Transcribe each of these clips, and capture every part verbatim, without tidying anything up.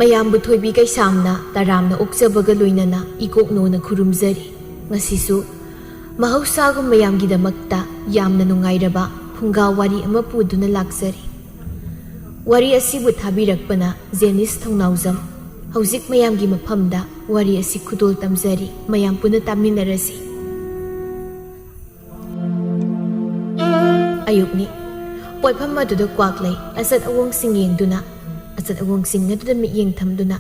ꯃꯌꯥꯝꯕꯨ ꯊꯣꯏꯕꯤ ꯀꯩꯁꯥꯝꯅ ꯇꯔꯥꯝꯅ ꯑꯣꯛꯆꯕꯒ ꯂꯣꯏꯅꯅ ꯏꯀꯣꯛꯅꯣꯅ ꯈꯨꯔꯨꯝꯖꯔꯤ꯫ ꯉꯁꯤꯁꯨ ꯃꯍꯧꯁꯥꯒꯨꯝ ꯃꯌꯥꯝꯒꯤꯗꯃꯛꯇ ꯌꯥꯝꯅ ꯅꯨꯡꯉꯥꯏꯔꯕ ꯐꯨꯡꯒꯥ ꯋꯥꯔꯤ ꯑꯃ ꯄꯨꯗꯨꯅ ꯂꯥꯛꯆꯔꯤ꯫ ꯋꯥꯔꯤ ꯑꯁꯤꯕꯨ ꯊꯥꯕꯤꯔꯛꯄꯅ ꯖꯦꯅꯤꯁ ꯊꯧꯅꯥꯎꯖꯝ꯫ ꯍꯧꯖꯤꯛ ꯃꯌꯥꯝꯒꯤ ꯃꯐꯝꯗ ꯋꯥꯔꯤ ꯑꯁꯤ ꯈꯨꯗꯣꯜ ꯇꯝꯖꯔꯤ, ꯃꯌꯥꯝ ꯄꯨꯟꯅ ꯇꯥꯃꯤꯟꯅꯔꯁꯤ꯫ ꯑꯌꯨꯛꯅꯤ꯫ ꯄꯣꯠꯐꯝ ꯑꯗꯨꯗ ꯀ꯭ꯋꯥꯛꯂꯩ ꯑꯆꯠ ꯑꯋꯣꯡꯁꯤꯡ ꯌꯦꯡꯗꯨꯅ, ꯑꯆꯠ ꯑꯋꯣꯡꯁꯤꯡ ꯑꯗꯨꯗ ꯃꯤꯠꯌꯦꯡ ꯊꯝꯗꯨꯅ,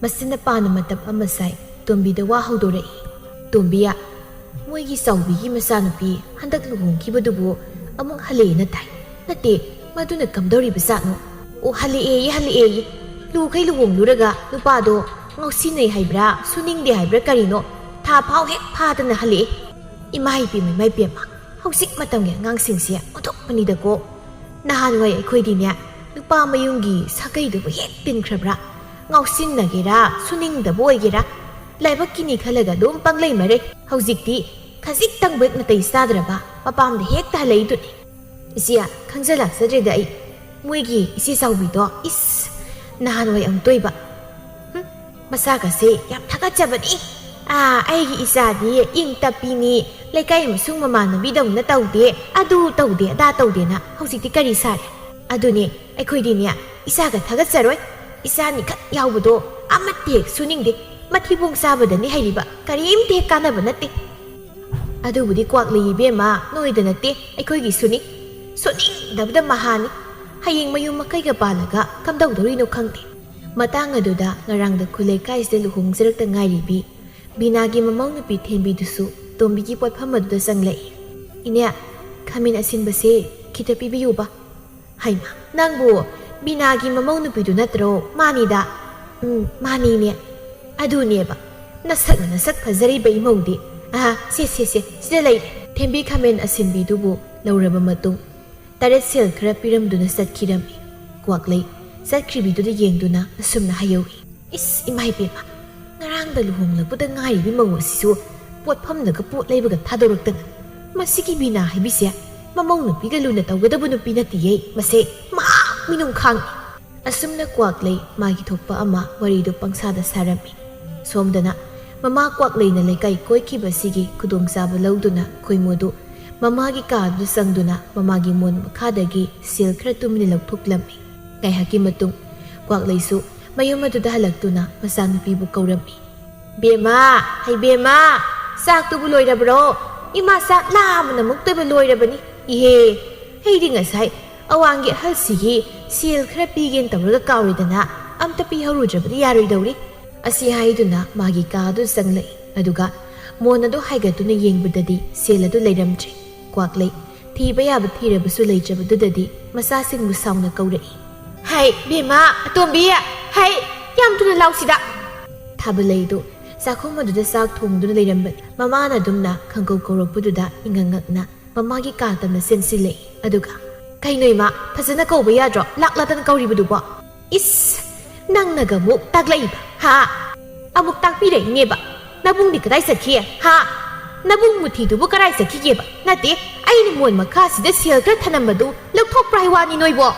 ꯃꯆꯤꯟꯅ ꯄꯥꯅ ꯃꯇꯞ ꯑꯃ ꯁꯥꯏ꯫ ꯇꯣꯝꯕꯤꯗ ꯋꯥ ꯍꯧꯗꯣꯔꯛꯏ꯫ "ꯇꯣꯝꯕꯤꯌꯥ, ꯃꯣꯏꯒꯤ ꯆꯥꯎꯕꯤꯒꯤ ꯃꯆꯥꯅꯨꯄꯤ ꯍꯟꯗꯛ ꯂꯨꯍꯣꯡꯈꯤꯕꯗꯨꯕꯨ ꯑꯃꯨꯛ ꯍꯜꯂꯛꯑꯦꯅ ꯇꯥꯏ꯫ ꯅꯠꯇꯦ, ꯃꯗꯨꯅ ꯀꯝꯗꯧꯔꯤꯕ ꯖꯥꯠꯅꯣ?" "ꯑꯣ, ꯍꯜꯂꯛꯑꯦꯌꯦ, ꯍꯜꯂꯛꯑꯦꯌꯦ꯫ ꯂꯨꯈꯩ ꯂꯨꯍꯣꯡꯂꯨꯔꯒ ꯅꯨꯄꯥꯗꯣ ꯉꯥꯎꯁꯤꯟꯅꯩ ꯍꯥꯏꯕ꯭ꯔꯥ, ꯁꯨꯅꯤꯡꯗꯦ ꯍꯥꯏꯕ꯭ꯔꯥ ꯀꯔꯤꯅꯣ, ꯊꯥ ꯐꯥꯎ ꯍꯦꯛ ꯐꯥꯗꯅ ꯍꯜꯂꯛꯑꯦ꯫ ꯏꯃꯥ ꯏꯄꯦꯝꯃ, ꯏꯃꯥ ꯏꯄꯦꯝꯃ, ꯍꯧꯖꯤꯛ ꯃꯇꯝꯒꯤ ꯑꯉꯥꯡꯁꯤꯡꯁꯦ ꯑꯣꯟꯊꯣꯛꯄꯅꯤꯗꯀꯣ꯫ ꯅꯍꯥꯟꯋꯥꯏ ꯑꯩꯈꯣꯏꯗꯤꯅꯦ, ꯅꯨꯄꯥ ꯃꯌꯨꯝꯒꯤ ꯁꯥꯒꯩꯗꯨꯕꯨ ꯍꯦꯛ ꯇꯤꯟꯈ꯭ꯔꯕ꯭ꯔꯥ, ꯉꯥꯎꯁꯤꯟꯅꯒꯦꯔꯥ, ꯁꯨꯅꯤꯡꯗꯕ ꯑꯣꯏꯒꯦꯔꯥ, ꯂꯥꯏꯕꯛꯀꯤꯅꯤ ꯈꯜꯂꯒ ꯑꯗꯨꯝ ꯄꯪꯂꯩ ꯃꯔꯩ꯫ ꯍꯧꯖꯤꯛꯇꯤ ꯈꯖꯤꯛꯇꯪ ꯕꯦꯛ ꯅꯥꯇꯩ ꯆꯥꯗ꯭ꯔꯕ ꯃꯄꯥꯝꯗ ꯍꯦꯛꯇ ꯍꯜꯂꯛꯏꯗꯨꯅꯤ꯫ ꯏꯆꯦ, ꯈꯪꯖ ꯂꯥꯛꯆꯗ꯭ꯔꯦꯗ ꯑꯩ꯫ ꯃꯣꯏꯒꯤ ꯏꯆꯦ ꯆꯥꯎꯕꯤꯗꯣ, ꯏꯁ, ꯅꯍꯥꯟꯋꯥꯏ ꯑꯃꯨꯛꯇꯣꯏꯕ꯫ ꯍꯨꯝ, ꯃꯁꯥꯒꯁꯦ ꯌꯥꯝ ꯊꯥꯒꯠꯆꯕꯅꯤ꯫ ꯑꯥ, ꯑꯩꯒꯤ ꯏꯆꯥꯗꯤ ꯏꯪ ꯇꯞꯄꯤꯅꯤ, ꯂꯩꯀꯥꯏ ꯃꯁꯨꯡ ꯃꯃꯥꯟꯅꯕꯤꯗꯧꯅ ꯇꯧꯗꯦ, ꯑꯗꯨ ꯇꯧꯗꯦ, ꯑꯗꯥ ꯇꯧꯗꯦꯅ ꯍꯧꯖꯤꯛꯇꯤ ꯀꯔꯤ ꯁꯥꯔꯦ? ꯑꯗꯨꯅꯦ, ꯑꯩꯈꯣꯏꯗꯤꯅꯦ, ꯏꯆꯥꯒ ꯊꯥꯒꯠꯆꯔꯣꯏ꯫ ꯏꯆꯥ ꯑꯅꯤꯈꯛ ꯌꯥꯎꯕꯗꯣ ꯑꯃꯠꯇ ꯍꯦꯛ ꯁꯨꯅꯤꯡꯗꯦ꯫ ꯃꯊꯤꯕꯣꯡ ꯆꯥꯕꯗꯅꯤ ꯍꯩꯔꯤꯕ, ꯀꯔꯤꯝꯇ ꯍꯦꯛ ꯀꯥꯟꯅꯕ ꯅꯠꯇꯦ꯫ ꯑꯗꯨꯕꯨꯗꯤ ꯀ꯭ꯋꯥꯛꯂꯩ ꯏꯕꯦꯝꯃ, ꯅꯣꯏꯗ ꯅꯠꯇꯦ, ꯑꯩꯈꯣꯏꯒꯤꯁꯨꯅꯤ꯫ ꯁꯨꯅꯤꯡꯗꯕꯗ ꯃꯍꯥꯅꯤ꯫ ꯍꯌꯦꯡ ꯃꯌꯨꯝ ꯃꯀꯩꯒ ꯄꯥꯜꯂꯒ ꯀꯝꯗꯧꯗꯣꯔꯤꯅꯣ ꯈꯪꯗꯦ꯫ ꯃꯇꯥꯡ ꯑꯗꯨꯗ ꯉꯔꯥꯡꯗ ꯈꯨꯜ ꯂꯩꯀꯥꯏꯁꯤꯗ ꯂꯨꯍꯣꯡꯖꯔꯛꯇ ꯉꯥꯏꯔꯤꯕꯤ ꯕꯤꯅꯥꯒꯤ ꯃꯃꯧ ꯅꯨꯄꯤ ꯊꯦꯝꯕꯤꯗꯨꯁꯨ ꯇꯣꯝꯕꯤꯒꯤ ꯄꯣꯠꯐꯝ ꯑꯗꯨꯗ ꯆꯪꯂꯛꯏ꯫ "ꯏꯅꯦ, ꯈꯥꯃꯦꯟ ꯑꯁꯤꯟꯕꯁꯦ ꯈꯤꯇ ꯄꯤꯕꯤꯌꯨꯕ꯫" "ꯍꯩꯃꯥ, ꯅꯪꯕꯨ ꯕꯤꯅꯥꯒꯤ ꯃꯃꯧ ꯅꯨꯄꯤꯗꯨ ꯅꯠꯇ꯭ꯔꯣ?" "ꯃꯥꯅꯤꯗ꯫" "ꯎꯝ, ꯃꯥꯅꯤꯅꯦ꯫" "ꯑꯗꯨꯅꯦꯕ, ꯅꯁꯛꯅ ꯅꯁꯛ ꯐꯖꯔꯤꯕ ꯏꯃꯧꯗꯤ꯫ ꯑꯍꯥ, ꯁꯦ, ꯁꯦ, ꯁꯦ, ꯁꯤꯗ ꯂꯩꯔꯦ꯫" ꯊꯦꯝꯕꯤ ꯈꯥꯃꯦꯟ ꯑꯁꯤꯟꯕꯤꯗꯨꯕꯨ ꯂꯧꯔꯕ ꯃꯇꯨꯡ, ꯇꯔꯦꯠ ꯁꯦꯜ ꯈꯔ ꯄꯤꯔꯝꯗꯨꯅ ꯆꯠꯈꯤꯔꯝꯃꯤ꯫ ꯀ꯭ꯋꯥꯛꯂꯩ ꯆꯠꯈ꯭ꯔꯤꯕꯤꯗꯨꯗ ꯌꯦꯡꯗꯨꯅ ꯑꯁꯨꯝꯅ ꯍꯥꯏꯍꯧꯏ꯫ "ꯏꯁ, ꯏꯃꯥ ꯏꯕꯦꯝꯃ, ꯉꯔꯥꯡꯗ ꯂꯨꯍꯣꯡꯂꯛꯄꯗ ꯉꯥꯏꯔꯤꯕꯤ ꯃꯧ ꯑꯁꯤꯁꯨ ꯄꯣꯠꯐꯝꯗꯒ ꯄꯣꯠ ꯂꯩꯕꯒ ꯊꯥꯗꯣꯔꯛꯇꯅ꯫ ꯃꯁꯤꯒꯤ ꯕꯤꯅꯥ ꯍꯥꯏꯕꯤꯁꯦ ꯃꯃꯧ ꯅꯨꯄꯤꯒ ꯂꯨꯅ ꯇꯧꯒꯗꯕ ꯅꯨꯄꯤ ꯅꯠꯇꯤꯌꯦ꯫ ꯃꯁꯦ ꯃꯍꯥꯛ ꯃꯤꯅꯨꯡ ꯈꯥꯡꯉꯤ꯫" ꯑꯁꯨꯝꯅ ꯀ꯭ꯋꯥꯛꯂꯩ ꯃꯥꯒꯤ ꯊꯣꯛꯄ ꯑꯃ ꯋꯥꯔꯤꯗꯨ ꯄꯪꯁꯥꯗ ꯁꯥꯔꯝꯃꯤ꯫ ꯁꯣꯝꯗꯅ ꯃꯃꯥ ꯀ꯭ꯋꯥꯛꯂꯩꯅ ꯂꯩꯀꯥꯏ ꯀꯣꯏꯈꯤꯕ ꯑꯁꯤꯒꯤ ꯈꯨꯗꯣꯡꯆꯥꯕ ꯂꯧꯗꯨꯅ ꯈꯣꯏꯃꯨꯗꯨ ꯃꯃꯥꯒꯤ ꯀꯥꯗꯨꯗ ꯆꯪꯗꯨꯅ ꯃꯃꯥꯒꯤ ꯃꯣꯟ ꯃꯈꯥꯗꯒꯤ ꯁꯦꯜ ꯈꯔ ꯇꯨꯃꯤꯟꯅ ꯂꯧꯊꯣꯛꯂꯝꯃꯤ꯫ ꯉꯥꯏꯍꯥꯛꯀꯤ ꯃꯇꯨꯡ ꯀ꯭ꯋꯥꯛꯂꯩꯁꯨ ꯃꯌꯨꯝ ꯑꯗꯨꯗ ꯍꯜꯂꯛꯇꯨꯅ ꯃꯆꯥꯅꯨꯄꯤꯕꯨ ꯀꯧꯔꯝꯃꯤ꯫ "ꯕꯦꯝꯃ, ꯍꯩ ꯕꯦꯝꯃ, ꯆꯥꯛꯇꯨꯕꯨ ꯂꯣꯏꯔꯕ꯭ꯔꯣ? ꯏꯃꯥ ꯆꯥꯛ ꯂꯥꯝꯕꯅ ꯃꯨꯛꯇꯣꯏꯕ ꯂꯣꯏꯔꯕꯅꯤ꯫ ꯏꯍꯦ, ꯑꯩꯗꯤ ꯉꯁꯥꯏ ꯑꯋꯥꯡꯒꯤ ꯑꯍꯜꯁꯤꯒꯤ ꯁꯦꯜ ꯈꯔ ꯄꯤꯒꯦꯅ ꯇꯧꯔꯒ ꯀꯥꯎꯔꯦꯗꯅ, ꯑꯝꯇ ꯄꯤꯍꯧꯔꯨꯗ꯭ꯔꯕꯗꯤ ꯌꯥꯔꯣꯏꯗꯧꯔꯤ꯫" ꯑꯁꯤ ꯍꯥꯏꯗꯨꯅ ꯃꯥꯒꯤ ꯀꯥ ꯑꯗꯨ ꯆꯪꯂꯛꯏ꯫ ꯑꯗꯨꯒ ꯃꯣꯟ ꯑꯗꯨ ꯍꯥꯏꯒꯠꯇꯨꯅ ꯌꯦꯡꯕꯗꯗꯤ ꯁꯦꯜ ꯑꯗꯨ ꯂꯩꯔꯝꯗ꯭ꯔꯦ꯫ ꯀ꯭ꯋꯥꯛꯂꯩ ꯊꯤꯕ ꯌꯥꯕ ꯊꯤꯔꯕꯁꯨ ꯂꯩꯇ꯭ꯔꯕꯗꯨꯗꯗꯤ ꯃꯆꯥꯁꯤꯡꯕꯨ ꯁꯥꯎꯅ ꯀꯧꯔꯛꯏ꯫ "ꯍꯩ ꯕꯦꯝꯃ, ꯑꯇꯣꯝꯕꯤ, ꯍꯩ, ꯌꯥꯝ ꯊꯨꯅ ꯂꯥꯎꯁꯤꯗ!" ꯊꯥꯕꯂꯩꯗꯨ ꯆꯥꯛꯈꯨꯝ ꯑꯗꯨꯗ ꯆꯥꯛ ꯊꯣꯡꯗꯨꯅ ꯂꯩꯔꯝꯕꯅꯤ꯫ ꯃꯃꯥꯅ ꯑꯗꯨꯝꯅ ꯈꯪꯀꯧ ꯀꯧꯔꯛꯄꯗꯨꯗ ꯏꯉꯛ ꯉꯛꯅ ꯃꯃꯥꯒꯤ ꯀꯥ ꯇꯝꯅ ꯆꯦꯟꯁꯤꯜꯂꯛꯏ꯫ ꯑꯗꯨꯒ, "ꯀꯩꯅꯣ ꯏꯃꯥ, ꯐꯖꯅ ꯀꯧꯕ ꯌꯥꯗ꯭ꯔꯣ? ꯂꯥꯛ ꯂꯥꯛꯇꯅ ꯀꯧꯔꯤꯕꯗꯨꯕꯣ?" "ꯏꯁ, ꯅꯪꯅꯒ ꯑꯃꯨꯛ ꯇꯥꯛꯂꯛꯏꯕ, ꯍꯥ? ꯑꯃꯨꯛ ꯇꯥꯛꯄꯤꯔꯛꯏꯅꯦꯕ꯫ ꯅꯕꯨꯡꯗꯤ ꯀꯗꯥꯏ ꯆꯠꯈꯤ, ꯍꯥ? ꯅꯕꯨꯡ ꯃꯨꯊꯤꯗꯨꯕꯨ ꯀꯗꯥꯏ ꯆꯠꯈꯤꯒꯦꯕ? ꯅꯠꯇꯦ, ꯑꯩꯅ ꯃꯣꯟ ꯃꯈꯥꯁꯤꯗ ꯁꯦꯜ ꯈꯔ ꯊꯅꯝꯕꯗꯨ ꯂꯧꯊꯣꯛꯄ꯭ꯔꯥ ꯍꯥꯏ ꯋꯥꯅꯤ ꯅꯣꯏꯕꯣ?"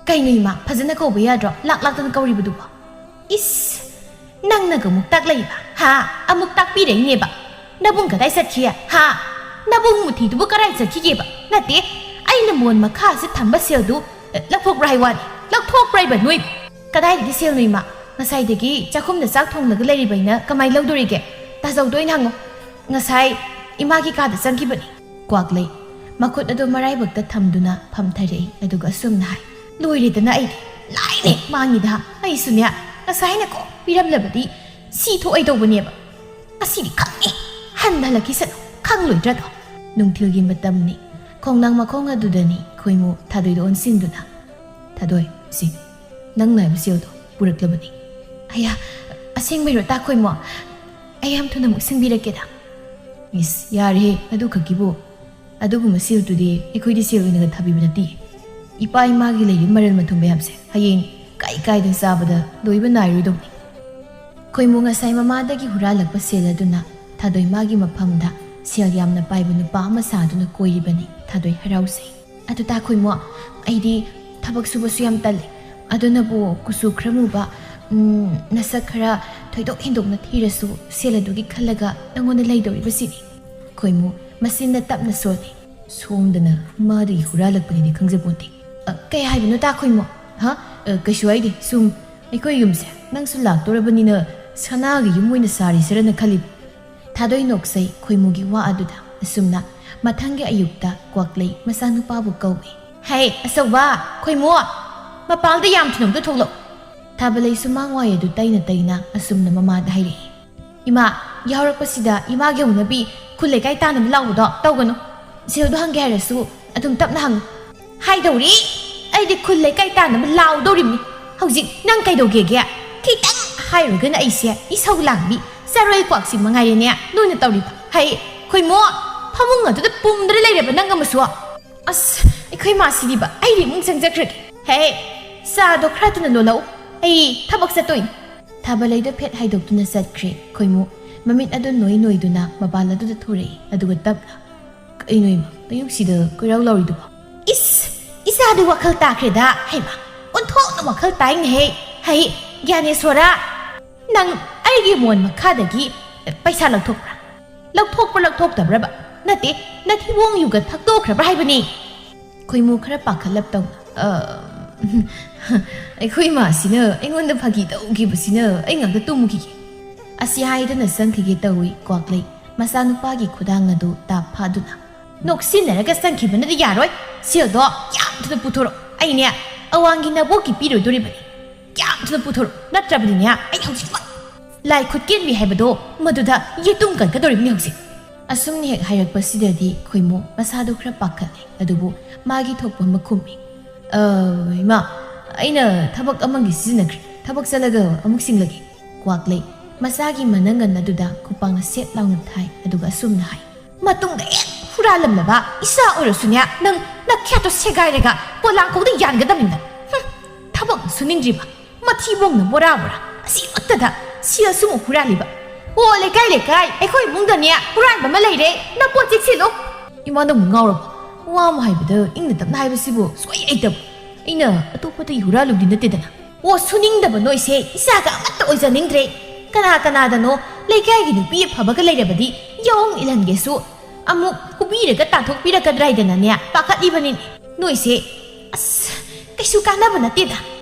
"ꯀꯩꯅꯣ ꯏꯃꯥ, ꯐꯖꯅ ꯀꯧꯕ ꯌꯥꯗ꯭ꯔꯣ? ꯂꯥꯛ ꯂꯥꯛꯇꯅ ꯀꯧꯔꯤꯕꯗꯨꯕꯣ?" "ꯏꯁ, ꯅꯪꯅꯒ ꯑꯃꯨꯛ ꯇꯥꯛꯂꯛꯏꯕ, ꯍꯥ? ꯑꯃꯨꯛ ꯇꯥꯛꯄꯤꯔꯛꯏꯅꯦꯕ꯫ ꯅꯕꯨꯡ ꯀꯗꯥꯏ ꯆꯠꯈꯤ, ꯍꯥ? ꯅꯕꯨꯡ ꯃꯨꯊꯤꯗꯨꯕꯨ ꯀꯗꯥꯏ ꯆꯠꯈꯤꯒꯦꯕ? ꯅꯠꯇꯦ, ꯑꯩꯅ ꯃꯣꯟ ꯃꯈꯥꯁꯤꯗ ꯊꯝꯕ ꯁꯦꯜꯗꯨ, ꯑ, ꯂꯧꯊꯣꯛꯄ꯭ꯔꯥ ꯍꯥꯏ ꯋꯥꯅꯤ? ꯂꯧꯊꯣꯛꯄ꯭ꯔꯥ ꯍꯥꯏꯕ ꯅꯣꯏ?" "ꯀꯗꯥꯏꯗꯒꯤ ꯁꯦꯜꯅꯣ ꯏꯃꯥ? ꯉꯁꯥꯏꯗꯒꯤ ꯆꯥꯛꯈꯨꯝꯗ ꯆꯥꯛ ꯊꯣꯡꯂꯒ ꯂꯩꯔꯤꯕ ꯑꯩꯅ ꯀꯃꯥꯏ ꯂꯧꯗꯣꯔꯤꯒꯦ? ꯇꯥꯖꯧꯗ ꯑꯣꯏꯅ ꯍꯪꯉꯣ꯫ ꯉꯁꯥꯏ ꯏꯃꯥꯒꯤ ꯀꯥꯗ ꯆꯪꯈꯤꯕꯅꯤ꯫" ꯀ꯭ꯋꯥꯛꯂꯩ ꯃꯈꯨꯠ ꯑꯗꯨ ꯃꯔꯥꯏꯕꯛꯇ ꯊꯝꯗꯨꯅ ꯐꯝꯊꯔꯛꯏ꯫ ꯑꯗꯨꯒ ꯑꯁꯨꯝꯅ ꯍꯥꯏ, "ꯂꯣꯏꯔꯦꯗꯅ ꯑꯩꯗꯤ꯫ ꯂꯥꯏꯅꯦ ꯃꯥꯡꯉꯤꯗ꯫ ꯑꯩꯁꯨꯅꯦ, ꯉꯁꯥꯏꯅꯀꯣ ꯄꯤꯔꯝꯂꯕꯗꯤ ꯁꯤ ꯊꯣꯛꯑꯣꯏꯗꯧꯕꯅꯦꯕ꯫ ꯉꯁꯤꯗꯤ ꯈꯪꯉꯦ꯫ ꯍꯟ ꯍꯜꯂꯛꯈꯤꯁꯅꯨ꯫ ꯈꯪꯂꯣꯏꯗ꯭ꯔꯗꯣ?" ꯅꯨꯡꯊꯤꯜꯒꯤ ꯃꯇꯝꯅꯤ꯫ ꯈꯣꯡꯅꯥꯡ ꯃꯈꯣꯡ ꯑꯗꯨꯗꯅꯤ ꯈꯣꯏꯃꯨ ꯊꯥꯗꯣꯏꯗ ꯑꯣꯟꯁꯤꯟꯗꯨꯅ, "ꯊꯥꯗꯣꯏ, ꯁꯤ ꯅꯪꯅ ꯍꯥꯏꯕ ꯁꯦꯜꯗꯣ ꯄꯨꯔꯛꯂꯕꯅꯤ꯫" "ꯑꯌꯥ, ꯑꯁꯦꯡꯕꯩꯔꯣ ꯇꯥ ꯈꯣꯏꯃꯨ? ꯑꯩ ꯌꯥꯝ ꯊꯨꯅ ꯑꯃꯨꯛ ꯁꯤꯡꯕꯤꯔꯛꯀꯦꯗ꯫" "ꯏꯁ, ꯌꯥꯔꯦꯍꯦ, ꯑꯗꯨ ꯈꯛꯀꯤꯕꯨ꯫ ꯑꯗꯨꯒꯨꯝꯕ ꯁꯦꯜꯗꯨꯗꯤ ꯑꯩꯈꯣꯏꯗꯤ ꯁꯦꯜ ꯑꯣꯏꯅꯒ ꯊꯥꯕꯤꯕ ꯅꯠꯇꯦ꯫ ꯏꯄꯥ ꯏꯃꯥꯒꯤ ꯂꯩꯔꯤꯕ ꯃꯔꯜ ꯃꯊꯨꯝ ꯃꯌꯥꯝꯁꯦ ꯍꯌꯦꯡ ꯀꯥꯏ ꯀꯥꯏꯗ ꯆꯥꯕꯗ ꯂꯣꯏꯕ ꯅꯥꯏꯔꯣꯏꯗꯧꯅꯤ꯫" ꯈꯣꯏꯃꯨ ꯉꯁꯥꯏ ꯃꯃꯥꯗꯒꯤ ꯍꯨꯔꯥꯜꯂꯛꯄ ꯁꯦꯜ ꯑꯗꯨꯅ ꯊꯥꯗꯣꯏ ꯃꯥꯒꯤ ꯃꯐꯝꯗ ꯁꯦꯜ ꯌꯥꯝꯅ ꯄꯥꯏꯕ ꯅꯨꯄꯥ ꯑꯃ ꯁꯥꯗꯨꯅ ꯀꯣꯏꯔꯤꯕꯅꯤ꯫ ꯊꯥꯗꯣꯏ ꯍꯔꯥꯎꯖꯩ꯫ "ꯑꯗꯨ ꯇꯥ ꯈꯣꯏꯃꯨ, ꯑꯩꯗꯤ ꯊꯕꯛ ꯁꯨꯕꯁꯨ ꯌꯥꯝ ꯇꯜꯂꯦ꯫ ꯑꯗꯨꯅꯕꯨ ꯀꯨꯆꯨ ꯈꯔ ꯃꯨꯕ, ꯎꯝ, ꯅꯁꯛ ꯈꯔ ꯊꯣꯏꯗꯣꯛ ꯍꯦꯟꯗꯣꯛꯅ ꯊꯤꯔꯁꯨ ꯁꯦꯜ ꯑꯗꯨꯒꯤ ꯈꯜꯂꯒ ꯅꯪꯉꯣꯟꯗ ꯂꯩꯗꯧꯔꯤꯕꯁꯤꯅꯤ꯫ ꯈꯣꯏꯃꯨ ꯃꯆꯤꯟꯅ ꯇꯞꯅ ꯁꯣꯜꯂꯤ꯫ "ꯁꯣꯝꯗꯅ ꯃꯥꯗꯒꯤ ꯍꯨꯔꯥꯜꯂꯛꯄꯅꯤꯗꯤ ꯈꯪꯖꯄꯣꯟꯇꯦ꯫ ꯑ, ꯀꯩ ꯍꯥꯏꯕꯅꯣ ꯇꯥ ꯈꯣꯏꯃꯨ? ꯍꯥ? ꯑ, ꯀꯩꯁꯨ ꯍꯥꯏꯗꯦ꯫ ꯁꯨꯝ ꯑꯩꯈꯣꯏ ꯌꯨꯝꯁꯦ ꯅꯪꯁꯨ ꯂꯥꯛꯇꯣꯔꯕꯅꯤꯅ ꯁꯅꯥꯒꯤ ꯌꯨꯝ ꯑꯣꯏꯅ ꯁꯥꯔꯤꯁꯤꯔꯅ ꯈꯜꯂꯤꯕ꯫" ꯊꯥꯗꯣꯏ ꯅꯣꯛꯆꯩ ꯈꯣꯏꯃꯨꯒꯤ ꯋꯥ ꯑꯗꯨꯗ꯫ ꯑꯁꯨꯝꯅ ꯃꯊꯪꯒꯤ ꯑꯌꯨꯛꯇ ꯀ꯭ꯋꯥꯛꯂꯩ ꯃꯆꯥꯅꯨꯄꯥꯕꯨ ꯀꯧꯏ꯫ "ꯍꯦ, ꯑꯆꯧꯕ, ꯈꯣꯏꯃꯨ, ꯃꯄꯥꯜꯗ ꯌꯥꯝ ꯊꯨꯅ ꯑꯝꯇ ꯊꯣꯛꯂꯛꯎ꯫" ꯊꯥꯕꯂꯩꯁꯨ ꯃꯥꯡꯋꯥꯏ ꯑꯗꯨ ꯇꯩꯅ ꯇꯩꯅ ꯑꯁꯨꯝꯅ ꯃꯃꯥꯗ ꯍꯥꯏꯔꯛꯏ꯫ "ꯏꯃꯥ, ꯌꯥꯎꯔꯛꯄꯁꯤꯗ ꯏꯃꯥꯒꯤ ꯍꯧꯅꯕꯤ ꯈꯨꯜ ꯂꯩꯀꯥꯏ ꯇꯥꯟꯅꯕ ꯂꯥꯎꯕꯗꯣ ꯇꯧꯒꯅꯨ꯫ ꯁꯦꯜꯗꯣ ꯍꯪꯒꯦ ꯍꯥꯏꯔꯁꯨ ꯑꯗꯨꯝ ꯇꯞꯅ ꯍꯪꯉꯨ꯫" "ꯍꯥꯏꯗꯧꯔꯤ? ꯑꯩꯗꯤ ꯈꯨꯜ ꯂꯩꯀꯥꯏ ꯇꯥꯟꯅꯕ ꯂꯥꯎꯗꯧꯔꯤꯕꯅꯤ꯫ ꯍꯧꯖꯤꯛ ꯅꯪ ꯀꯩꯗꯧꯒꯦꯒꯦ? ꯈꯤꯇꯪ ꯍꯥꯏꯔꯨꯔꯒꯅ ꯑꯩꯁꯦ ꯏꯁꯧ ꯂꯥꯡꯕꯤ, ꯆꯔꯣꯏ ꯀ꯭ꯋꯥꯛꯁꯤ ꯃꯉꯥꯏꯔꯦꯅꯦ ꯅꯣꯏꯅ ꯇꯧꯔꯤꯕ꯫ ꯍꯩ, ꯈꯣꯏꯃꯣ, ꯐꯃꯨꯡ ꯑꯗꯨꯗ ꯄꯨꯝꯗꯨꯅ ꯂꯩꯔꯕ ꯅꯪ ꯑꯃꯁꯨ꯫ ꯑꯁ, ꯑꯩꯈꯣꯏ ꯃꯥꯁꯤꯗꯤꯕ, ꯑꯩ ꯏꯃꯨꯡ ꯆꯪꯖꯈ꯭ꯔꯒꯦ꯫ ꯍꯦ, ꯆꯥꯗꯣ ꯈꯔ ꯊꯨꯅ ꯂꯣꯜꯂꯛꯎ, ꯑꯩ ꯊꯕꯛ ꯆꯠꯇꯣꯏꯅꯤ꯫" ꯊꯥꯕꯂꯩꯗꯣ ꯐꯦꯠ ꯍꯥꯏꯗꯣꯛꯇꯨꯅ ꯆꯠꯈ꯭ꯔꯦ꯫ ꯈꯣꯏꯃꯨ ꯃꯃꯤꯠ ꯑꯗꯨ ꯅꯣꯏ ꯅꯣꯏꯗꯨꯅ ꯃꯄꯥꯟ ꯑꯗꯨꯗ ꯊꯣꯔꯛꯏ, ꯑꯗꯨꯒ ꯇꯞꯅ, "ꯀꯩꯅꯣ ꯏꯃꯥ, ꯑꯌꯨꯛꯁꯤꯗ ꯀꯣꯏꯔꯥꯎ ꯂꯥꯎꯔꯤꯗꯨꯕꯣ?" "ꯏꯁ, ꯏꯆꯥꯗꯤ ꯋꯥꯈꯜ ꯇꯥꯈ꯭ꯔꯦꯗ꯫ ꯍꯩꯃꯥ, ꯑꯣꯟꯊꯣꯛꯅ ꯋꯥꯈꯜ ꯇꯥꯏꯅꯦꯍꯦ꯫ ꯍꯩ, ꯒ꯭ꯌꯥꯅꯦꯁꯣꯔꯥ, ꯅꯪ ꯑꯩꯒꯤ ꯃꯣꯟ ꯃꯈꯥꯗꯒꯤ ꯄꯩꯁꯥ ꯂꯧꯊꯣꯛꯄ꯭ꯔꯥ? ꯂꯧꯊꯣꯛꯄ꯭ꯔꯥ ꯂꯧꯊꯣꯛꯇꯕ꯭ꯔꯕ? ꯅꯠꯇꯦ, ꯅꯊꯤꯕꯣꯡ ꯌꯨꯒ ꯊꯛꯇꯣꯛꯈ꯭ꯔꯕ꯭ꯔꯥ ꯍꯥꯏꯕꯅꯤ?" ꯈꯣꯏꯃꯨ ꯈꯔ ꯄꯥꯈꯠꯂꯞ ꯇꯧꯅ, "ꯑ, ꯑꯩꯈꯣꯏ ꯏꯃꯥꯁꯤꯅ ꯑꯩꯉꯣꯟꯗ ꯐꯥꯒꯤ ꯇꯧꯈꯤꯕꯁꯤꯅ ꯑꯩ ꯉꯥꯛꯇ ꯇꯨꯝꯈꯤꯒꯦ꯫" ꯑꯁꯤ ꯍꯥꯏꯗꯨꯅ ꯆꯪꯈꯤꯒꯦ ꯇꯧꯏ ꯀ꯭ꯋꯥꯛꯂꯩ, ꯃꯆꯥꯅꯨꯄꯥꯒꯤ ꯈꯨꯗꯥꯡ ꯑꯗꯨ ꯇꯥꯞ ꯐꯥꯗꯨꯅ꯫ "ꯅꯣꯛꯁꯤꯟꯅꯔꯒ ꯆꯪꯈꯤꯕꯅꯗꯤ ꯌꯥꯔꯣꯏ꯫ ꯁꯦꯜꯗꯣ ꯌꯥꯝ ꯊꯨꯅ ꯄꯨꯊꯣꯔꯛꯑꯣ꯫ ꯑꯩꯅꯦ ꯑꯋꯥꯡꯒꯤ ꯅꯕꯣꯛꯀꯤ ꯄꯤꯔꯣꯏꯗꯣꯔꯤꯕꯅꯤ꯫ ꯌꯥꯝ ꯊꯨꯅ ꯄꯨꯊꯣꯔꯛꯑꯣ꯫ ꯅꯠꯇ꯭ꯔꯕꯗꯤꯅꯦ ꯑꯩ ꯍꯧꯖꯤꯛꯃꯛ ꯂꯥꯏ ꯈꯨꯠꯀꯦꯟꯕꯤ ꯍꯥꯏꯕꯗꯣ ꯃꯗꯨꯗ ꯌꯦꯇꯨꯝ ꯀꯟꯒꯗꯧꯔꯤꯕꯅꯤ ꯍꯧꯖꯤꯛ꯫" ꯑꯁꯨꯝꯅ ꯍꯦꯛ ꯍꯥꯏꯔꯛꯄꯁꯤꯗꯗꯤ ꯈꯣꯏꯃꯨ ꯃꯁꯥꯗꯨ ꯈꯔ ꯄꯥꯈꯠꯂꯦ꯫ ꯑꯗꯨꯕꯨ ꯃꯥꯒꯤ ꯊꯣꯛꯄ ꯑꯃ ꯈꯨꯝꯃꯤ꯫ "ꯑ, ꯏꯃꯥ, ꯑꯩꯅ ꯊꯕꯛ ꯑꯃꯒꯤ ꯁꯤꯖꯤꯟꯅꯈ꯭ꯔꯦ꯫ ꯊꯕꯛ ꯆꯠꯂꯒ ꯑꯃꯨꯛ ꯁꯤꯡꯂꯒꯦ꯫" ꯀ꯭ꯋꯥꯛꯂꯩ ꯃꯆꯥꯒꯤ ꯃꯅꯪꯒꯟ ꯑꯗꯨꯗ ꯈꯨꯄꯥꯛꯅ ꯁꯦꯠ ꯂꯥꯎꯅ ꯊꯥꯏ, ꯑꯗꯨꯒ ꯑꯁꯨꯝꯅ ꯍꯥꯏ, "ꯃꯇꯨꯡꯗ ꯍꯦꯛ ꯍꯨꯔꯥꯜꯂꯝꯂꯕ ꯏꯆꯥ ꯑꯣꯏꯔꯁꯨꯅꯦ, ꯅꯪ ꯅꯈꯌꯥꯠꯇꯣ ꯁꯦꯒꯥꯏꯔꯒ ꯄꯣꯂꯥꯡꯈꯣꯛꯗ ꯌꯥꯟꯒꯗꯕꯅꯤꯅ꯫ ꯍꯨꯝ, ꯊꯕꯛ ꯁꯨꯅꯤꯡꯗ꯭ꯔꯤꯕ, ꯃꯊꯤꯕꯣꯡꯅ ꯕꯣꯔꯥ ꯕꯣꯔꯥ, ꯑꯁꯤꯃꯛꯇꯗ ꯁꯦꯜꯁꯨ ꯑꯃꯨꯛ ꯍꯨꯔꯥꯜꯂꯤꯕ꯫ ꯑꯣ, ꯂꯩꯀꯥꯏ, ꯂꯩꯀꯥꯏ, ꯑꯩꯈꯣꯏ ꯏꯃꯨꯡꯗꯅꯦ ꯍꯨꯔꯥꯟꯕ ꯑꯃ ꯂꯩꯔꯦ, ꯅꯄꯣꯠ ꯆꯦꯛꯁꯤꯜꯂꯨ꯫" "ꯏꯃꯥ, ꯅꯪꯕꯨ ꯉꯥꯎꯔꯕꯣ? ꯋꯥ ꯑꯃ ꯍꯥꯏꯕꯗ ꯏꯪꯅ ꯇꯞꯅ ꯍꯥꯏꯕꯁꯤꯕꯨ ꯁꯣꯏ ꯂꯩꯇꯕ꯫ ꯑꯩꯅ ꯑꯇꯣꯞꯄꯗꯒꯤ ꯍꯨꯔꯥꯜꯂꯨꯕꯗꯤ ꯅꯠꯇꯦꯗꯅ꯫ ꯑꯣ, ꯁꯨꯅꯤꯡꯗꯕ ꯅꯣꯏꯁꯦ ꯏꯆꯥꯒ ꯑꯃꯠꯇ ꯑꯣꯏꯖꯅꯤꯡꯗ꯭ꯔꯦ꯫ ꯀꯅꯥ ꯀꯅꯥꯗꯅꯣ ꯂꯩꯀꯥꯏꯒꯤ ꯅꯨꯄꯤ ꯑꯐꯕꯒ ꯂꯩꯔꯕꯗꯤ ꯌꯥꯎ ꯏꯜꯍꯟꯒꯦꯁꯨ ꯑꯃꯨꯛ ꯐꯨꯕꯤꯔꯒ ꯇꯥꯟꯊꯣꯛꯄꯤꯔꯛꯀꯗ꯭ꯔꯥ ꯍꯥꯏꯗꯅꯅꯦ ꯄꯥꯈꯠꯂꯤꯕꯅꯤꯅꯦ꯫ ꯅꯣꯏꯁꯦ, ꯑꯁ, ꯀꯩꯁꯨ ꯀꯥꯟꯅꯕ ꯅꯠꯇꯦꯗ꯫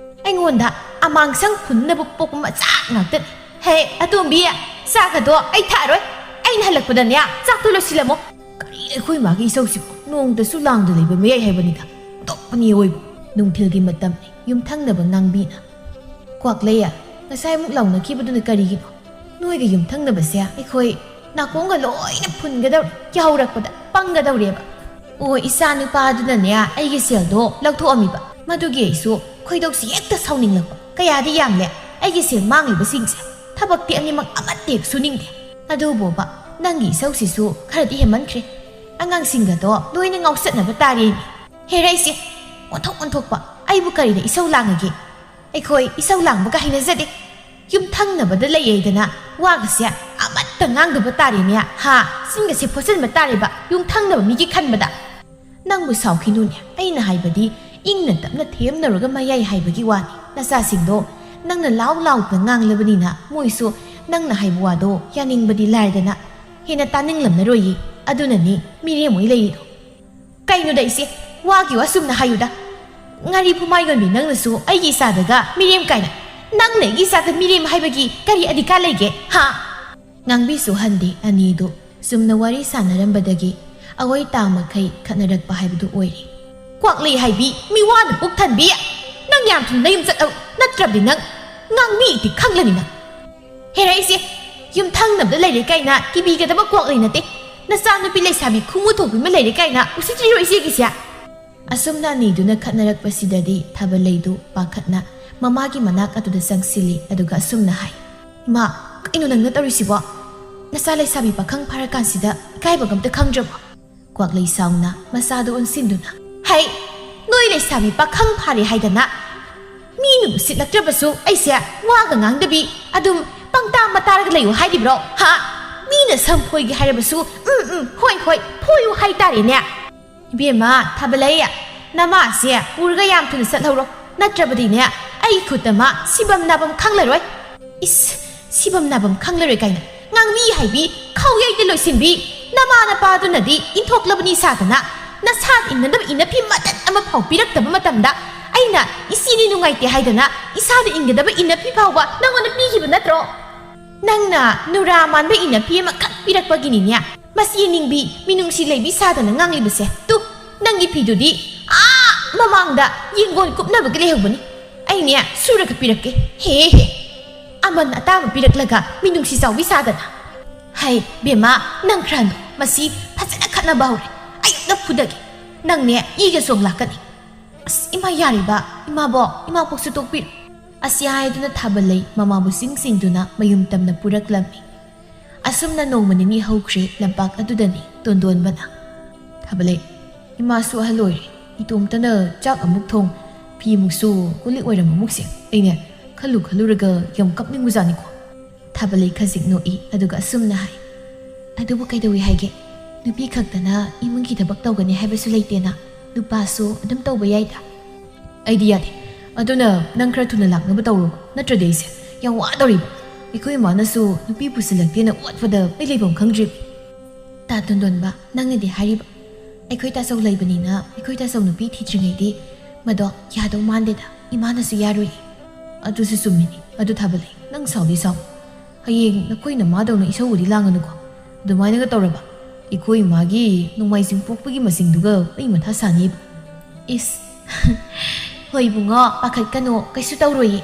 ꯑꯩꯉꯣꯟꯗ ꯑꯃꯥꯡꯁꯪ ꯍꯨꯟꯅꯕ ꯄꯣꯛꯄ ꯃꯆꯥ ꯉꯥꯛꯇꯅꯤ꯫ ꯍꯦ, ꯑꯇꯣꯝꯕꯤ, ꯆꯥꯒꯗꯣ ꯑꯩ ꯊꯛꯑꯔꯣꯏ꯫ ꯑꯩꯅ ꯍꯜꯂꯛꯄꯗꯅꯦ ꯆꯥꯛꯇꯣ ꯂꯣꯏꯁꯤꯜꯂꯝꯃꯣ꯫ ꯀꯔꯤ ꯑꯩꯈꯣꯏ ꯃꯥꯒꯤ ꯏꯁꯧꯁꯤꯕꯨ? ꯅꯣꯡꯇꯁꯨ ꯂꯥꯡꯗ ꯂꯩꯕ ꯃꯌꯥꯏ ꯍꯥꯏꯕꯅꯤꯗ꯫ ꯑꯣꯟꯊꯣꯛꯄꯅꯤ ꯑꯣꯏꯕ꯫ ꯅꯨꯡꯊꯤꯜꯒꯤ ꯃꯇꯝꯅꯤ꯫ ꯌꯨꯝꯊꯪꯅꯕ ꯉꯥꯡꯕꯤꯅ, "ꯀ꯭ꯋꯥꯛꯂꯩꯌꯥ, ꯉꯁꯥꯏꯃꯨꯛ ꯂꯥꯎꯅꯈꯤꯕꯗꯨꯅ ꯀꯔꯤꯒꯤꯅꯣ? ꯅꯣꯏꯒ ꯌꯨꯝꯊꯪꯅꯕꯁꯦ ꯑꯩꯈꯣꯏ ꯅꯥꯀꯣꯡꯒ ꯂꯣꯏꯅ ꯐꯨꯟꯒꯗꯧꯔꯦ ꯌꯥꯍꯧꯔꯛꯄꯗ꯫ ꯄꯪꯒꯗꯧꯔꯦꯕ꯫ ꯑꯣ, ꯏꯆꯥ ꯅꯨꯄꯥꯗꯨꯅꯅꯦ ꯑꯩꯒꯤ ꯁꯦꯜꯗꯣ ꯂꯧꯊꯣꯛꯑꯝꯃꯤꯕ꯫ ꯃꯗꯨꯒꯤ ꯑꯩꯁꯨ ꯈꯣꯏꯗꯧꯁꯤ ꯍꯦꯛꯇ ꯁꯥꯎꯅꯤꯡꯂꯛꯄ꯫ ꯀꯌꯥꯗꯤ ꯌꯥꯝꯂꯦ ꯑꯩꯒꯤ ꯁꯦꯜ ꯃꯥꯡꯂꯤꯕꯁꯤꯡꯁꯦ꯫ ꯊꯕꯛꯇꯤ ꯑꯅꯤꯃꯛ ꯑꯃꯠꯇ ꯍꯦꯛ ꯁꯨꯅꯤꯡꯗꯦ꯫ ꯑꯗꯨꯕꯨꯕ, ꯅꯪꯒꯤ ꯏꯁꯧꯁꯤꯁꯨ ꯈꯔꯗꯤ ꯍꯦꯟꯃꯟꯈ꯭ꯔꯦ꯫ ꯑꯉꯥꯡꯁꯤꯡꯒꯗꯣ ꯂꯣꯏꯅ ꯉꯥꯎꯆꯠꯅꯕ ꯇꯥꯔꯦꯅꯦ꯫ ꯍꯦꯔꯩꯁꯦ, ꯑꯣꯟꯊꯣꯛ ꯑꯣꯟꯊꯣꯛꯄ꯫ ꯑꯩꯕꯨ ꯀꯔꯤꯗ ꯏꯁꯧ ꯂꯥꯡꯉꯒꯦ? ꯑꯩꯈꯣꯏ ꯏꯁꯧ ꯂꯥꯡꯕꯒ ꯍꯩꯅꯖꯗꯦ꯫ ꯌꯨꯝꯊꯪꯅꯕꯗ ꯂꯩꯌꯦꯗꯅ ꯋꯥꯒꯁꯦ ꯑꯃꯠꯇ ꯉꯥꯡꯗꯕ ꯇꯥꯔꯦꯅꯦ꯫ ꯍꯥ? ꯆꯤꯟꯒꯁꯦ ꯐꯣꯠꯆꯟꯕ ꯇꯥꯔꯦꯕ ꯌꯨꯝꯊꯪꯅꯕ ꯃꯤꯒꯤ ꯈꯟꯕꯗ꯫ ꯅꯪꯕꯨ ꯁꯥꯎꯈꯤꯅꯨꯅꯦ꯫ ꯑꯩꯅ ꯍꯥꯏꯕꯗꯤ ꯏꯪꯅ ꯇꯞꯅ ꯊꯦꯝꯅꯔꯒ ꯃꯌꯥꯏ ꯍꯥꯏꯕꯒꯤ ꯋꯥꯅꯤ꯫ ꯅꯆꯥꯁꯤꯡꯗꯣ ꯅꯪꯅ ꯂꯥꯎ ꯂꯥꯎꯗꯅ ꯉꯥꯡꯂꯕꯅꯤꯅ ꯃꯣꯏꯁꯨ ꯅꯪꯅ ꯍꯥꯏꯕ ꯋꯥꯗꯣ ꯌꯥꯅꯤꯡꯕꯗꯤ ꯂꯥꯏꯔꯗꯅ ꯍꯦꯟꯅ ꯇꯥꯅꯤꯡꯂꯝꯂꯔꯣꯏꯌꯦ꯫ ꯑꯗꯨꯅꯅꯤ ꯃꯤꯔꯦꯝ ꯑꯣꯏ ꯂꯩꯔꯤꯗꯣ꯫ ꯀꯩꯅꯣꯗ ꯏꯆꯦ, ꯋꯥꯒꯤ ꯋꯥ ꯆꯨꯝꯅ ꯍꯥꯏꯌꯨꯗ꯫ ꯉꯥꯔꯤ ꯐꯨꯃꯥꯏ ꯌꯣꯟꯕꯤ ꯅꯪꯅꯁꯨ ꯑꯩꯒꯤ ꯏꯆꯥꯗꯒ ꯃꯤꯔꯦꯝ ꯀꯥꯏꯅ꯫ ꯅꯪꯅ ꯑꯩꯒꯤ ꯏꯆꯥꯗ ꯃꯤꯔꯦꯝ ꯍꯥꯏꯕꯒꯤ ꯀꯔꯤ ꯑꯙꯤꯀꯥꯔ ꯂꯩꯒꯦ, ꯍꯥ? ꯉꯥꯡꯕꯤꯁꯨ ꯍꯟꯗꯦ꯫ ꯑꯅꯤꯗꯨ ꯆꯨꯝꯅ ꯋꯥꯔꯤ ꯁꯥꯟꯅꯔꯝꯕꯗꯒꯤ ꯑꯋꯥꯏ ꯇꯥ ꯃꯈꯩ ꯈꯠꯅꯔꯛꯄ ꯍꯥꯏꯕꯗꯨ ꯑꯣꯏꯔꯦ꯫ ꯀ꯭ꯋꯥꯛꯂꯩ ꯍꯥꯏꯕꯤ, ꯃꯤꯋꯥꯅ ꯄꯨꯛ ꯊꯟꯕꯤ! ꯅꯪ ꯌꯥꯝ ꯊꯨꯅ ꯅꯌꯨꯝ ꯆꯠꯂꯧ, ꯅꯠꯇ꯭ꯔꯕꯗꯤ ꯅꯪ ꯉꯥꯡꯕꯤꯗꯤ ꯈꯪꯂꯅꯤ ꯅꯪ꯫ ꯍꯦꯔꯥ ꯏꯆꯦ, ꯌꯨꯝꯊꯪꯅꯕꯗ ꯂꯩꯔꯦ ꯀꯥꯏꯅ ꯀꯤꯕꯤꯒꯗꯕ ꯀ꯭ꯋꯥꯛꯂꯩ ꯅꯠꯇꯦ꯫ ꯅꯆꯥꯅꯨꯄꯤ ꯂꯩꯁꯥꯕꯤ ꯈꯨꯃꯨ ꯊꯣꯛꯄꯤ ꯑꯃ ꯂꯩꯔꯦ ꯀꯥꯏꯅ ꯎꯁꯤꯠꯇ꯭ꯔꯤꯔꯣ ꯏꯆꯦꯒꯤꯁꯦ? ꯑꯁꯨꯝꯅ ꯑꯅꯤꯗꯨꯅ ꯈꯠꯅꯔꯛꯄꯁꯤꯗꯗꯤ ꯊꯥꯕꯂꯩꯗꯨ ꯄꯥꯈꯠꯅ ꯃꯃꯥꯒꯤ ꯃꯅꯥꯛ ꯑꯗꯨꯗ ꯆꯪꯁꯤꯜꯂꯤ, ꯑꯗꯨꯒ ꯑꯁꯨꯝꯅ ꯍꯥꯏ, "ꯏꯃꯥ, ꯀꯩꯅꯣ ꯅꯪꯅ ꯇꯧꯔꯤꯁꯤꯕꯣ? ꯅꯆꯥ ꯂꯩꯁꯥꯕꯤ ꯄꯥꯈꯪ ꯐꯥꯔꯀꯥꯟꯁꯤꯗ ꯏꯀꯥꯏꯕꯒ ꯑꯝꯇ ꯈꯪꯗ꯭ꯔꯕꯣ?" ꯀ꯭ꯋꯥꯛꯂꯩ ꯁꯥꯎꯅ ꯃꯆꯥꯗꯨ ꯑꯣꯟꯁꯤꯟꯗꯨꯅ, "ꯍꯩ, ꯅꯣꯏ ꯂꯩꯁꯥꯕꯤ ꯄꯥꯈꯪ ꯐꯥꯔꯦ ꯍꯥꯏꯗꯅ ꯃꯤꯅ ꯎꯁꯤꯠꯂꯛꯇ꯭ꯔꯕꯁꯨ ꯑꯩꯁꯦ ꯋꯥꯒ ꯉꯥꯡꯗꯕꯤ ꯑꯗꯨꯝ ꯄꯪꯇꯥ ꯃꯇꯥꯔꯒ ꯂꯩꯌꯨ ꯍꯥꯏꯔꯤꯕ꯭ꯔꯣ? ꯍꯥ? ꯃꯤꯅ ꯁꯝ ꯐꯣꯏꯒꯦ ꯍꯥꯏꯔꯕꯁꯨ ꯎꯝ, ꯎꯝ, ꯍꯣꯏ, ꯍꯣꯏ, ꯐꯣꯏꯌꯨ ꯍꯥꯏꯇꯥꯔꯦꯅꯦ?" ꯏꯕꯦꯝꯃ ꯊꯥꯕꯂꯩ, ꯅꯃꯥꯁꯦ ꯄꯨꯔꯒ ꯌꯥꯝ ꯊꯨꯅ ꯆꯠꯍꯧꯔꯣ, ꯅꯠꯇ꯭ꯔꯕꯗꯤꯅꯦ ꯑꯩ ꯈꯨꯠꯇ ꯃꯥ ꯁꯤꯐꯝ ꯅꯥꯐꯝ ꯈꯪꯂꯔꯣꯏ꯫ ꯏꯁ, ꯁꯤꯐꯝ ꯅꯥꯐꯝ ꯈꯪꯂꯔꯣꯏ ꯀꯥꯏꯅ ꯉꯥꯡꯕꯤ ꯍꯥꯏꯕꯤ ꯈꯧ ꯌꯩꯗ ꯂꯣꯏꯁꯤꯟꯕꯤ ꯅꯃꯥ ꯅꯄꯥꯗꯨꯅꯗꯤ ꯏꯟꯊꯣꯛꯂꯕꯅꯤ ꯁꯥꯗꯅ ꯅꯁꯥꯗ ꯏꯟꯒꯗꯕ ꯏꯟꯅꯐꯤ ꯃꯇꯠ ꯑꯃ ꯐꯥꯎ ꯄꯤꯔꯛꯇꯕ ꯃꯇꯝꯗ ꯑꯩꯅ ꯏꯆꯦꯅꯤ ꯅꯨꯡꯉꯥꯏꯇꯦ ꯍꯥꯏꯗꯅ ꯏꯁꯥꯗ ꯏꯟꯒꯗꯕ ꯏꯟꯅꯐꯤ ꯐꯥꯎꯕ ꯅꯪꯉꯣꯟꯗ ꯄꯤꯈꯤꯕ ꯅꯠꯇ꯭ꯔꯣ? ꯅꯪꯅ ꯅꯨꯔꯥ ꯃꯥꯟꯕ ꯏꯟꯅꯐꯤ ꯑꯃꯈꯛ ꯄꯤꯔꯛꯄꯒꯤꯅꯤꯅꯦ ꯃꯁꯤ ꯅꯤꯡꯕꯤ ꯃꯤꯅꯨꯡꯁꯤ ꯂꯩꯕꯤ ꯁꯥꯗꯅ ꯉꯥꯡꯂꯤꯕꯁꯦ꯫ ꯇꯨ, ꯅꯪꯒꯤ ꯐꯤꯗꯨꯗꯤ ꯑꯥ ꯃꯃꯥꯡꯗ ꯌꯦꯡꯒꯣꯟ ꯀꯨꯞꯅꯕꯒꯤ ꯂꯩꯍꯧꯕꯅꯤ꯫ ꯑꯩꯅꯦ ꯁꯨꯔꯒ ꯄꯤꯔꯛꯀꯦ꯫ ꯍꯦ ꯍꯦ, ꯑꯃꯟ ꯑꯇꯥꯕ ꯄꯤꯔꯛꯂꯒ ꯃꯤꯅꯨꯡꯁꯤ ꯆꯥꯎꯕꯤ ꯁꯥꯗꯅ꯫ ꯍꯩ ꯕꯦꯝꯃ, ꯅꯪ ꯈꯔ ꯍꯟꯗꯣ꯫ ꯃꯁꯤ ꯐꯖꯅ ꯈꯠꯅꯕ ꯍꯧꯔꯦ꯫ ꯑꯌꯨꯛꯇ ꯐꯨꯗꯒꯦ꯫ ꯅꯪꯅꯦ ꯏꯒ ꯆꯣꯡꯂꯥꯛꯀꯅꯤ꯫ ꯑꯁ, ꯏꯃꯥ ꯌꯥꯔꯤꯕ, ꯏꯃꯥꯕꯣꯛ, ꯏꯃꯥꯕꯣꯛꯁꯨ ꯇꯣꯛꯄꯤꯔꯣ꯫ ꯑꯁꯤ ꯍꯥꯏꯗꯨꯅ ꯊꯥꯕꯂꯩ ꯃꯃꯥꯕꯨ ꯆꯤꯡ ꯆꯤꯡꯗꯨꯅ ꯃꯌꯨꯝ ꯇꯝꯅ ꯄꯨꯔꯛꯂꯝꯃꯤ꯫ ꯑꯁꯨꯝꯅ ꯅꯣꯡꯃ ꯅꯤꯅꯤ ꯍꯧꯈ꯭ꯔꯦ꯫ ꯂꯝꯄꯥꯛ ꯑꯗꯨꯗꯅꯤ ꯇꯣꯟꯗꯣꯟꯕꯅ, "ꯊꯥꯕꯂꯩ, ꯏꯃꯥꯁꯨ ꯑꯍꯜ ꯑꯣꯏꯔꯦ, ꯏꯇꯣꯝꯇꯅ ꯆꯥꯛ ꯑꯃꯨꯛ ꯊꯣꯡ, ꯐꯤ ꯑꯃꯨꯛ ꯁꯨ, ꯀꯣꯜ ꯂꯤꯛ ꯋꯥꯏꯔꯝ ꯑꯃꯨꯛ ꯁꯦꯡ꯫ ꯑꯩꯅꯦ ꯈꯜꯂꯨ ꯈꯜꯂꯨꯔꯒ ꯌꯥꯝ ꯀꯞꯅꯤꯡꯕꯖꯥꯠꯅꯤꯀꯣ"꯫ ꯊꯥꯕꯂꯩ ꯈꯖꯤꯛ ꯅꯣꯛꯏ, ꯑꯗꯨꯒ ꯑꯁꯨꯝꯅ ꯍꯥꯏ, "ꯑꯗꯨꯕꯨ ꯀꯩꯗꯧꯏ ꯍꯥꯏꯒꯦ? ꯅꯨꯄꯤ ꯈꯛꯇꯅ ꯏꯃꯨꯡꯒꯤ ꯊꯕꯛ ꯇꯧꯒꯅꯤ ꯍꯥꯏꯕꯁꯨ ꯂꯩꯇꯦꯅ, ꯅꯨꯄꯥꯁꯨ ꯑꯗꯨꯝ ꯇꯧꯕ ꯌꯥꯏꯗ"꯫ "ꯑꯩꯗꯤ ꯌꯥꯗꯦ꯫ ꯑꯗꯨꯅ ꯅꯪ ꯈꯔ ꯊꯨꯅ ꯂꯥꯛꯅꯕ ꯇꯧꯔꯣ, ꯅꯠꯇ꯭ꯔꯗꯤ ꯑꯩꯁꯦ ꯌꯥꯝ ꯋꯥꯗꯧꯔꯤꯕ꯫ ꯑꯩꯈꯣꯏ ꯏꯃꯥꯅꯁꯨ ꯅꯨꯄꯤ ꯄꯨꯁꯤꯜꯂꯛꯇꯦꯅ ꯑꯣꯠꯄꯗ ꯑꯩ ꯂꯩꯐꯝ ꯈꯪꯗ꯭ꯔꯤꯕ"꯫ ꯇꯥ ꯇꯣꯟꯗꯣꯟꯕ, ꯅꯪꯅꯗꯤ ꯍꯥꯏꯔꯤꯕ, ꯑꯩꯈꯣꯏ ꯇꯥꯆꯧ ꯂꯩꯕꯅꯤꯅ ꯑꯩꯈꯣꯏ ꯇꯥꯆꯧ ꯅꯨꯄꯤ ꯊꯤꯗ꯭ꯔꯤꯉꯩꯗꯤ ꯃꯗꯣ ꯌꯥꯗꯧ ꯃꯥꯟꯗꯦꯗ, ꯏꯃꯥꯅꯁꯨ ꯌꯥꯔꯣꯏꯌꯦ꯫ ꯑꯗꯨꯁꯨ ꯆꯨꯝꯃꯤꯅꯤ꯫ ꯑꯗꯨ ꯊꯥꯕꯂꯩ, ꯅꯪ ꯁꯥꯎꯗꯤ ꯁꯥꯎ꯫ ꯍꯌꯦꯡ ꯅꯈꯣꯏ ꯅꯃꯥꯗꯧꯅ ꯏꯁꯧꯕꯨꯗꯤ ꯂꯥꯡꯒꯅꯨꯀꯣ꯫ ꯑꯗꯨꯃꯥꯏꯅꯒ ꯇꯧꯔꯕ ꯑꯩꯈꯣꯏ ꯏꯃꯥꯒꯤ ꯅꯣꯡꯃꯥꯏꯖꯤꯡ ꯄꯣꯛꯄꯒꯤ ꯃꯁꯤꯡꯗꯨꯒ ꯑꯩ ꯃꯊꯥ ꯁꯥꯅꯤꯕ꯫ ꯏꯁ, ꯍꯣꯏ ꯏꯕꯨꯡꯉꯣ, ꯄꯥꯈꯠꯀꯅꯨ, ꯀꯩꯁꯨ ꯇꯧꯔꯣꯏꯌꯦ꯫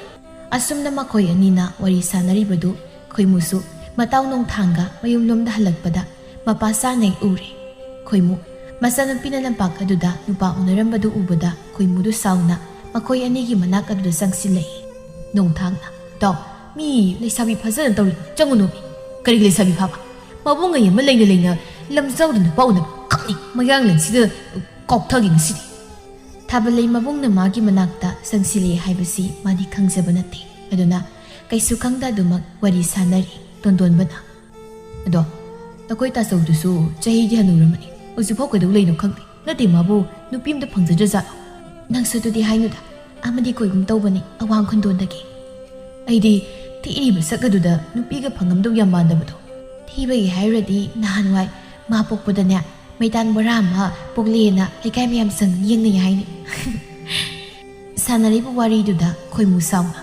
ꯑꯁꯨꯝꯅ ꯃꯈꯣꯏ ꯑꯅꯤꯅ ꯋꯥꯔꯤ ꯁꯥꯟꯅꯔꯤꯕꯗꯨ ꯈꯣꯏꯃꯨꯁꯨ ꯃꯇꯥꯎ ꯅꯣꯡꯊꯥꯡꯒ ꯃꯌꯨꯝꯂꯣꯝꯗ ꯍꯜꯂꯛꯄꯗ ꯃꯄꯥ ꯆꯥꯅꯩ ꯎꯔꯦ꯫ ꯈꯣꯏꯃꯨ ꯃꯆꯥꯅꯨꯄꯤꯅ ꯂꯝꯄꯥꯛ ꯑꯗꯨꯗ ꯅꯨꯄꯥ ꯎꯅꯔꯝꯕꯗꯨ ꯎꯕꯗ ꯈꯣꯏꯃꯨꯗꯨ ꯁꯥꯎꯅ ꯃꯈꯣꯏ ꯑꯅꯤꯒꯤ ꯃꯅꯥꯛ ꯑꯗꯨꯗ ꯆꯪꯁꯤꯜꯂꯛꯏ꯫ ꯅꯣꯡꯊꯥꯡꯅ, "ꯇꯥꯎ, ꯃꯤ ꯂꯩꯁꯥꯕꯤ ꯐꯥꯖꯅ ꯇꯧꯔꯤ, ꯆꯪꯉꯨꯅꯣ ꯃꯤ꯫ ꯀꯔꯤꯒꯤ ꯂꯩꯁꯥꯕꯤ ꯐꯥꯕ? ꯃꯕꯨꯡꯉꯩ ꯑꯃ ꯂꯩꯅ ꯂꯩꯅ ꯂꯝꯖꯥꯎꯗ ꯅꯨꯄꯥ ꯎꯅꯕ ꯀꯞꯅꯤ, ꯃꯌꯥꯡꯂꯦꯟꯁꯤꯗ ꯀꯥꯎꯊꯒꯦ ꯉꯁꯤꯗꯤ"꯫ ꯊꯥꯕꯂꯩ ꯃꯕꯨꯡꯅ ꯃꯥꯒꯤ ꯃꯅꯥꯛꯇ ꯆꯪꯁꯤꯜꯂꯛꯏ ꯍꯥꯏꯕꯁꯤ ꯃꯥꯗꯤ ꯈꯪꯖꯕ ꯅꯠꯇꯦ꯫ ꯑꯗꯨꯅ ꯀꯩꯁꯨ ꯈꯪꯗ ꯑꯗꯨꯃꯛ ꯋꯥꯔꯤ ꯁꯥꯟꯅꯔꯤ꯫ ꯇꯣꯟꯗꯣꯟꯕꯅ, "ꯑꯗꯣ, ꯅꯈꯣꯏ ꯇꯥꯆꯧꯗꯨꯁꯨ ꯆꯍꯤꯗꯤ ꯍꯅꯨꯔꯝꯃꯅꯤ, ꯍꯧꯖꯤꯛꯐꯥꯎ ꯀꯩꯗꯧ ꯂꯩꯅꯣ ꯈꯪꯗꯦ꯫ ꯅꯠꯇꯦ ꯃꯥꯕꯨ, ꯅꯨꯄꯤ ꯑꯝꯇ ꯐꯪꯖꯗ꯭ꯔꯖꯥꯠꯂꯣ? ꯅꯪꯁꯨ ꯑꯗꯨꯗꯤ ꯍꯥꯏꯅꯨꯗ, ꯑꯃꯗꯤ ꯀꯣꯏꯒꯨꯝ ꯇꯧꯕꯅꯤ ꯑꯋꯥꯡ ꯈꯨꯟꯗꯣꯟꯗꯒꯤ꯫ ꯑꯩꯗꯤ ꯊꯤꯔꯤꯕ ꯁꯛ ꯑꯗꯨꯗ ꯅꯨꯄꯤꯒ ꯐꯪꯉꯝꯗꯧ ꯌꯥꯝ ꯃꯥꯟꯗꯕꯗꯣ꯫ ꯊꯤꯕꯒꯤ ꯍꯥꯏꯔꯨꯔꯗꯤ ꯅꯍꯥꯟꯋꯥꯏ ꯃꯥ ꯄꯣꯛꯄꯗꯅꯦ, ꯃꯩꯇꯥꯟ ꯕꯣꯔꯥ ꯑꯃ ꯄꯣꯛꯂꯦꯅ ꯂꯩꯀꯥꯏ ꯃꯌꯥꯝ ꯆꯪ ꯌꯦꯡꯅꯩ ꯍꯥꯏꯅꯤ꯫ ꯁꯥꯟꯅꯔꯤꯕ ꯋꯥꯔꯤꯗꯨꯗ ꯈꯣꯏꯃꯨ ꯁꯥꯎꯅ,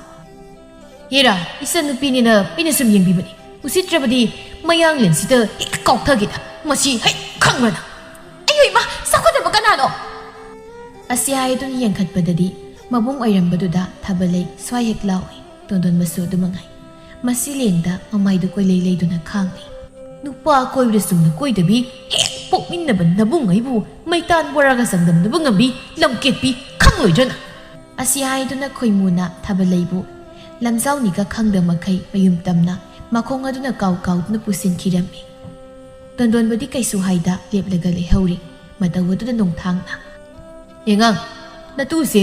"ꯍꯦꯔꯥ, ꯏꯆꯟ ꯅꯨꯄꯤꯅꯤꯅ ꯑꯩꯅ ꯁꯨꯝ ꯌꯦꯡꯕꯤꯕꯅꯤ꯫ ꯎꯁꯤꯠꯇ꯭ꯔꯕꯗꯤ ꯃꯌꯥꯡꯂꯦꯟꯁꯤꯗ ꯍꯦꯛ ꯀꯥꯎꯊꯒꯦꯗ꯫ ꯃꯁꯤ ꯍꯦꯛ ꯈꯪꯕ꯭ꯔꯅ?" "ꯑꯩꯌꯣ ꯏꯃꯥ, ꯆꯥꯎꯈꯠꯇꯕ ꯀꯅꯥꯅꯣ?" ꯑꯁꯤ ꯍꯥꯏꯗꯨꯅ ꯌꯦꯡꯈꯠꯄꯗꯗꯤ ꯃꯕꯨꯡ ꯑꯣꯏꯔꯝꯕꯗꯨꯗ ꯊꯥꯕꯂꯩ ꯁ꯭ꯋꯥꯏ ꯍꯦꯛ ꯂꯥꯎꯏ꯫ ꯇꯣꯟꯗꯣꯟꯕꯁꯨ ꯑꯗꯨ ꯃꯉꯥꯏ꯫ ꯃꯁꯤ ꯂꯦꯡꯗ ꯃꯃꯥꯏꯗꯨ ꯀꯣꯏꯂꯩ ꯂꯩꯗꯨꯅ ꯈꯥꯡꯂꯤ꯫ "ꯅꯨꯄꯥ ꯀꯣꯏꯕꯗ ꯆꯨꯝꯅ ꯀꯣꯏꯗꯕꯤ, ꯍꯦꯛ ꯄꯣꯛꯃꯤꯟꯅꯕ ꯅꯕꯨꯡ ꯑꯩꯕꯨ ꯃꯩꯇꯥꯟ ꯕꯣꯔꯥꯒ ꯆꯥꯡꯗꯝꯅꯕ ꯉꯝꯕꯤ ꯂꯝꯀꯦꯠꯄꯤ ꯈꯪꯂꯣꯏꯗ꯭ꯔꯅ?" ꯑꯁꯤ ꯍꯥꯏꯗꯨꯅ ꯈꯣꯏꯃꯨꯅ ꯊꯥꯕꯂꯩꯕꯨ ꯂꯝꯖꯥꯎꯅꯤꯒ ꯈꯪꯗ ꯃꯈꯩ ꯃꯌꯨꯝ ꯇꯝꯅ ꯃꯈꯣꯡ ꯑꯗꯨꯅ ꯀꯥꯎ ꯀꯥꯎꯗꯨꯅ ꯄꯨꯁꯤꯟꯈꯤꯔꯝꯃꯤ꯫ ꯇꯣꯟꯗꯣꯟꯕꯗꯤ ꯀꯩꯁꯨ ꯍꯥꯏꯗ ꯂꯦꯞꯂꯒ ꯂꯩꯍꯧꯔꯤ꯫ ꯃꯇꯧ ꯑꯗꯨꯗ ꯅꯣꯡꯊꯥꯡꯅ, "ꯑꯉꯥꯡ, ꯅꯇꯨꯁꯦ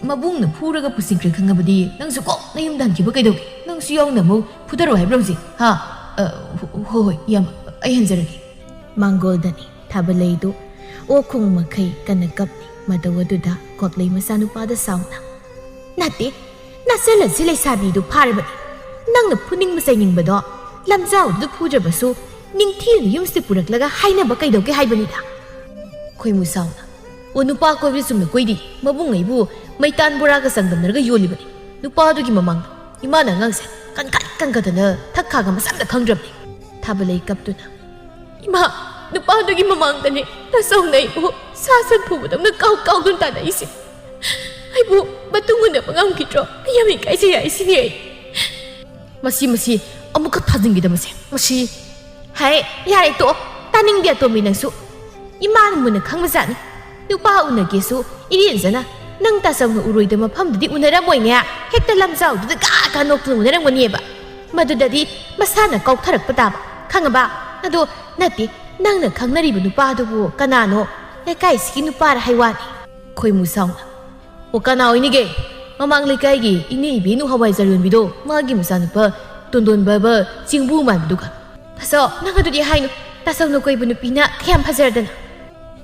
ꯃꯕꯨꯡꯅ ꯐꯨꯔꯒ ꯄꯨꯁꯤꯟꯈ꯭ꯔꯦ ꯈꯪꯉꯕꯗꯤ ꯅꯪꯁꯨ ꯀꯣꯛ ꯅꯌꯨꯝꯗ ꯍꯟꯈꯤꯕ ꯀꯩꯗꯧꯒꯦ? ꯅꯪꯁꯨ ꯌꯥꯎꯅ ꯑꯃꯨꯛ ꯐꯨꯊꯔꯣ ꯍꯥꯏꯕ꯭ꯔꯣ ꯍꯧꯖꯤꯛ? ꯍꯥ?" "ꯑ, ꯍꯣ-, ꯍꯣꯏ ꯍꯣꯏ, ꯏꯌꯥꯝꯕ, ꯑꯩ ꯍꯟꯖꯔꯒꯦ꯫" ꯃꯥꯡꯒꯣꯜꯗꯅꯤ ꯊꯥꯕꯂꯩꯗꯨ ꯑꯣꯛ ꯈꯣꯡ ꯃꯈꯩ ꯀꯟꯅ ꯀꯞꯂꯤ꯫ ꯃꯇꯧ ꯑꯗꯨꯗ ꯀꯣꯞꯂꯩ ꯃꯆꯥꯅꯨꯄꯥꯗ ꯁꯥꯎꯅ, "ꯅꯠꯇꯦ, ꯅꯆꯜ ꯑꯁꯤ ꯂꯩꯁꯥꯕꯤꯗꯨ ꯐꯥꯔꯕꯅꯤ꯫ ꯅꯪꯅ ꯐꯨꯅꯤꯡꯕ ꯆꯩꯅꯤꯡꯕꯗꯣ ꯂꯝꯖꯥꯎꯗꯨꯗ ꯐꯨꯗ꯭ꯔꯕꯁꯨ ꯅꯤꯡꯊꯤꯅ ꯌꯨꯝꯁꯤꯗ ꯄꯨꯔꯛꯂꯒ ꯍꯥꯏꯅꯕ ꯀꯩꯗꯧꯒꯦ ꯍꯥꯏꯕꯅꯤꯗ?" ꯈꯣꯏꯃꯨ ꯁꯥꯎꯅ, "ꯑꯣ, ꯅꯨꯄꯥ ꯀꯣꯏꯕꯗꯤ ꯆꯨꯝꯅ ꯀꯣꯏꯗꯦ꯫ ꯃꯕꯨꯡ ꯑꯩꯕꯨ ꯃꯩꯇꯥꯟ ꯕꯣꯔꯥꯒ ꯆꯥꯡꯗꯝꯅꯔꯒ ꯌꯣꯜꯂꯤꯕꯅꯤ꯫ ꯅꯨꯄꯥꯗꯨꯒꯤ ꯃꯃꯥꯡꯗ ꯏꯃꯥꯅ ꯑꯉꯥꯡꯁꯦ ꯀꯟꯈꯠ ꯀꯟꯈꯠꯇꯅ ꯊꯛ ꯈꯥꯒ ꯃꯁꯝꯗ ꯈꯪꯗ꯭ꯔꯕꯅꯤ꯫" ꯊꯥꯕꯂꯩ ꯀꯞꯇꯨꯅ, "ꯏꯃꯥ, ꯅꯨꯄꯥꯗꯨꯒꯤ ꯃꯃꯥꯡꯗꯅꯦ ꯇꯥꯆꯧꯅ ꯑꯩꯕꯨ ꯁꯥ ꯁꯟ ꯐꯨꯕꯗꯧꯅ ꯀꯥꯎ ꯀꯥꯎꯗꯨꯅ ꯇꯥꯟꯅꯩꯁꯦ꯫ ꯑꯩꯕꯨ ꯃꯇꯨꯡ ꯏꯟꯅꯕ ꯉꯝꯈꯤꯗ꯭ꯔꯣ? ꯑꯩ ꯌꯥꯝ ꯏꯀꯥꯏꯖꯩ ꯍꯥꯏꯁꯤꯅꯦ ꯑꯩ꯫" "ꯃꯁꯤ, ꯃꯁꯤ ꯑꯃꯨꯛꯀ ꯊꯥꯖꯤꯟꯈꯤꯗ ꯃꯁꯦ, ꯃꯁꯤ꯫" "ꯍꯥꯏ, ꯌꯥꯔꯦ, ꯇꯣꯛꯑꯣ꯫ ꯇꯥꯅꯤꯡꯗꯦ ꯑꯇꯣꯝꯕꯤ ꯅꯪꯁꯨ꯫ ꯏꯃꯥꯅ ꯃꯨꯟꯅ ꯈꯪꯕꯖꯥꯠꯅꯤ꯫ ꯅꯨꯄꯥ ꯎꯅꯒꯦꯁꯨ ꯏꯔꯦꯟꯖꯅ ꯅꯪ ꯇꯥꯆꯧꯅ ꯎꯔꯣꯏꯗꯕ ꯃꯐꯝꯗꯨꯗꯤ ꯎꯅꯔꯝꯃꯣꯏꯅꯦ꯫ ꯍꯦꯛꯇ ꯂꯝꯖꯥꯎꯗꯨꯗ ꯒꯥ ꯒꯥ ꯅꯣꯛꯇꯨꯅ ꯎꯅꯔꯝꯒꯅꯤꯕ꯫ ꯃꯗꯨꯗꯗꯤ ꯃꯁꯥꯅ ꯀꯥꯎꯊꯔꯛꯄ ꯇꯥꯕ, ꯈꯪꯉꯕ? ꯑꯗꯣ ꯅꯠꯇꯦ, ꯅꯪꯅ ꯈꯪꯅꯔꯤꯕ ꯅꯨꯄꯥꯗꯨꯕꯨ ꯀꯅꯥꯅꯣ? ꯂꯩꯀꯥꯏꯁꯤꯒꯤ ꯅꯨꯄꯥꯔ ꯍꯥꯏ ꯋꯥꯅꯤ꯫" ꯈꯣꯏꯃꯨ ꯁꯥꯎꯅ, "ꯑꯣ, ꯀꯅꯥ ꯑꯣꯏꯅꯤꯒꯦ? ꯃꯃꯥꯡ ꯂꯩꯀꯥꯏꯒꯤ ꯏꯅꯦ ꯏꯕꯦꯟꯅꯨ ꯍꯋꯥꯏꯖꯥꯔ ꯌꯣꯟꯕꯤꯗꯣ, ꯃꯥꯒꯤ ꯃꯆꯥꯅꯨꯄꯥ ꯇꯣꯟꯗꯣꯟꯕꯕ ꯆꯤꯡꯕꯨ ꯃꯥꯟꯕꯗꯨꯒ꯫" "ꯇꯥꯆꯧ, ꯅꯪ ꯑꯗꯨꯗꯤ ꯍꯥꯏꯅꯨ꯫ ꯇꯥꯆꯧꯅ ꯀꯣꯏꯕ ꯅꯨꯄꯤꯅ ꯀꯌꯥꯝ ꯐꯖꯔꯗꯅ꯫"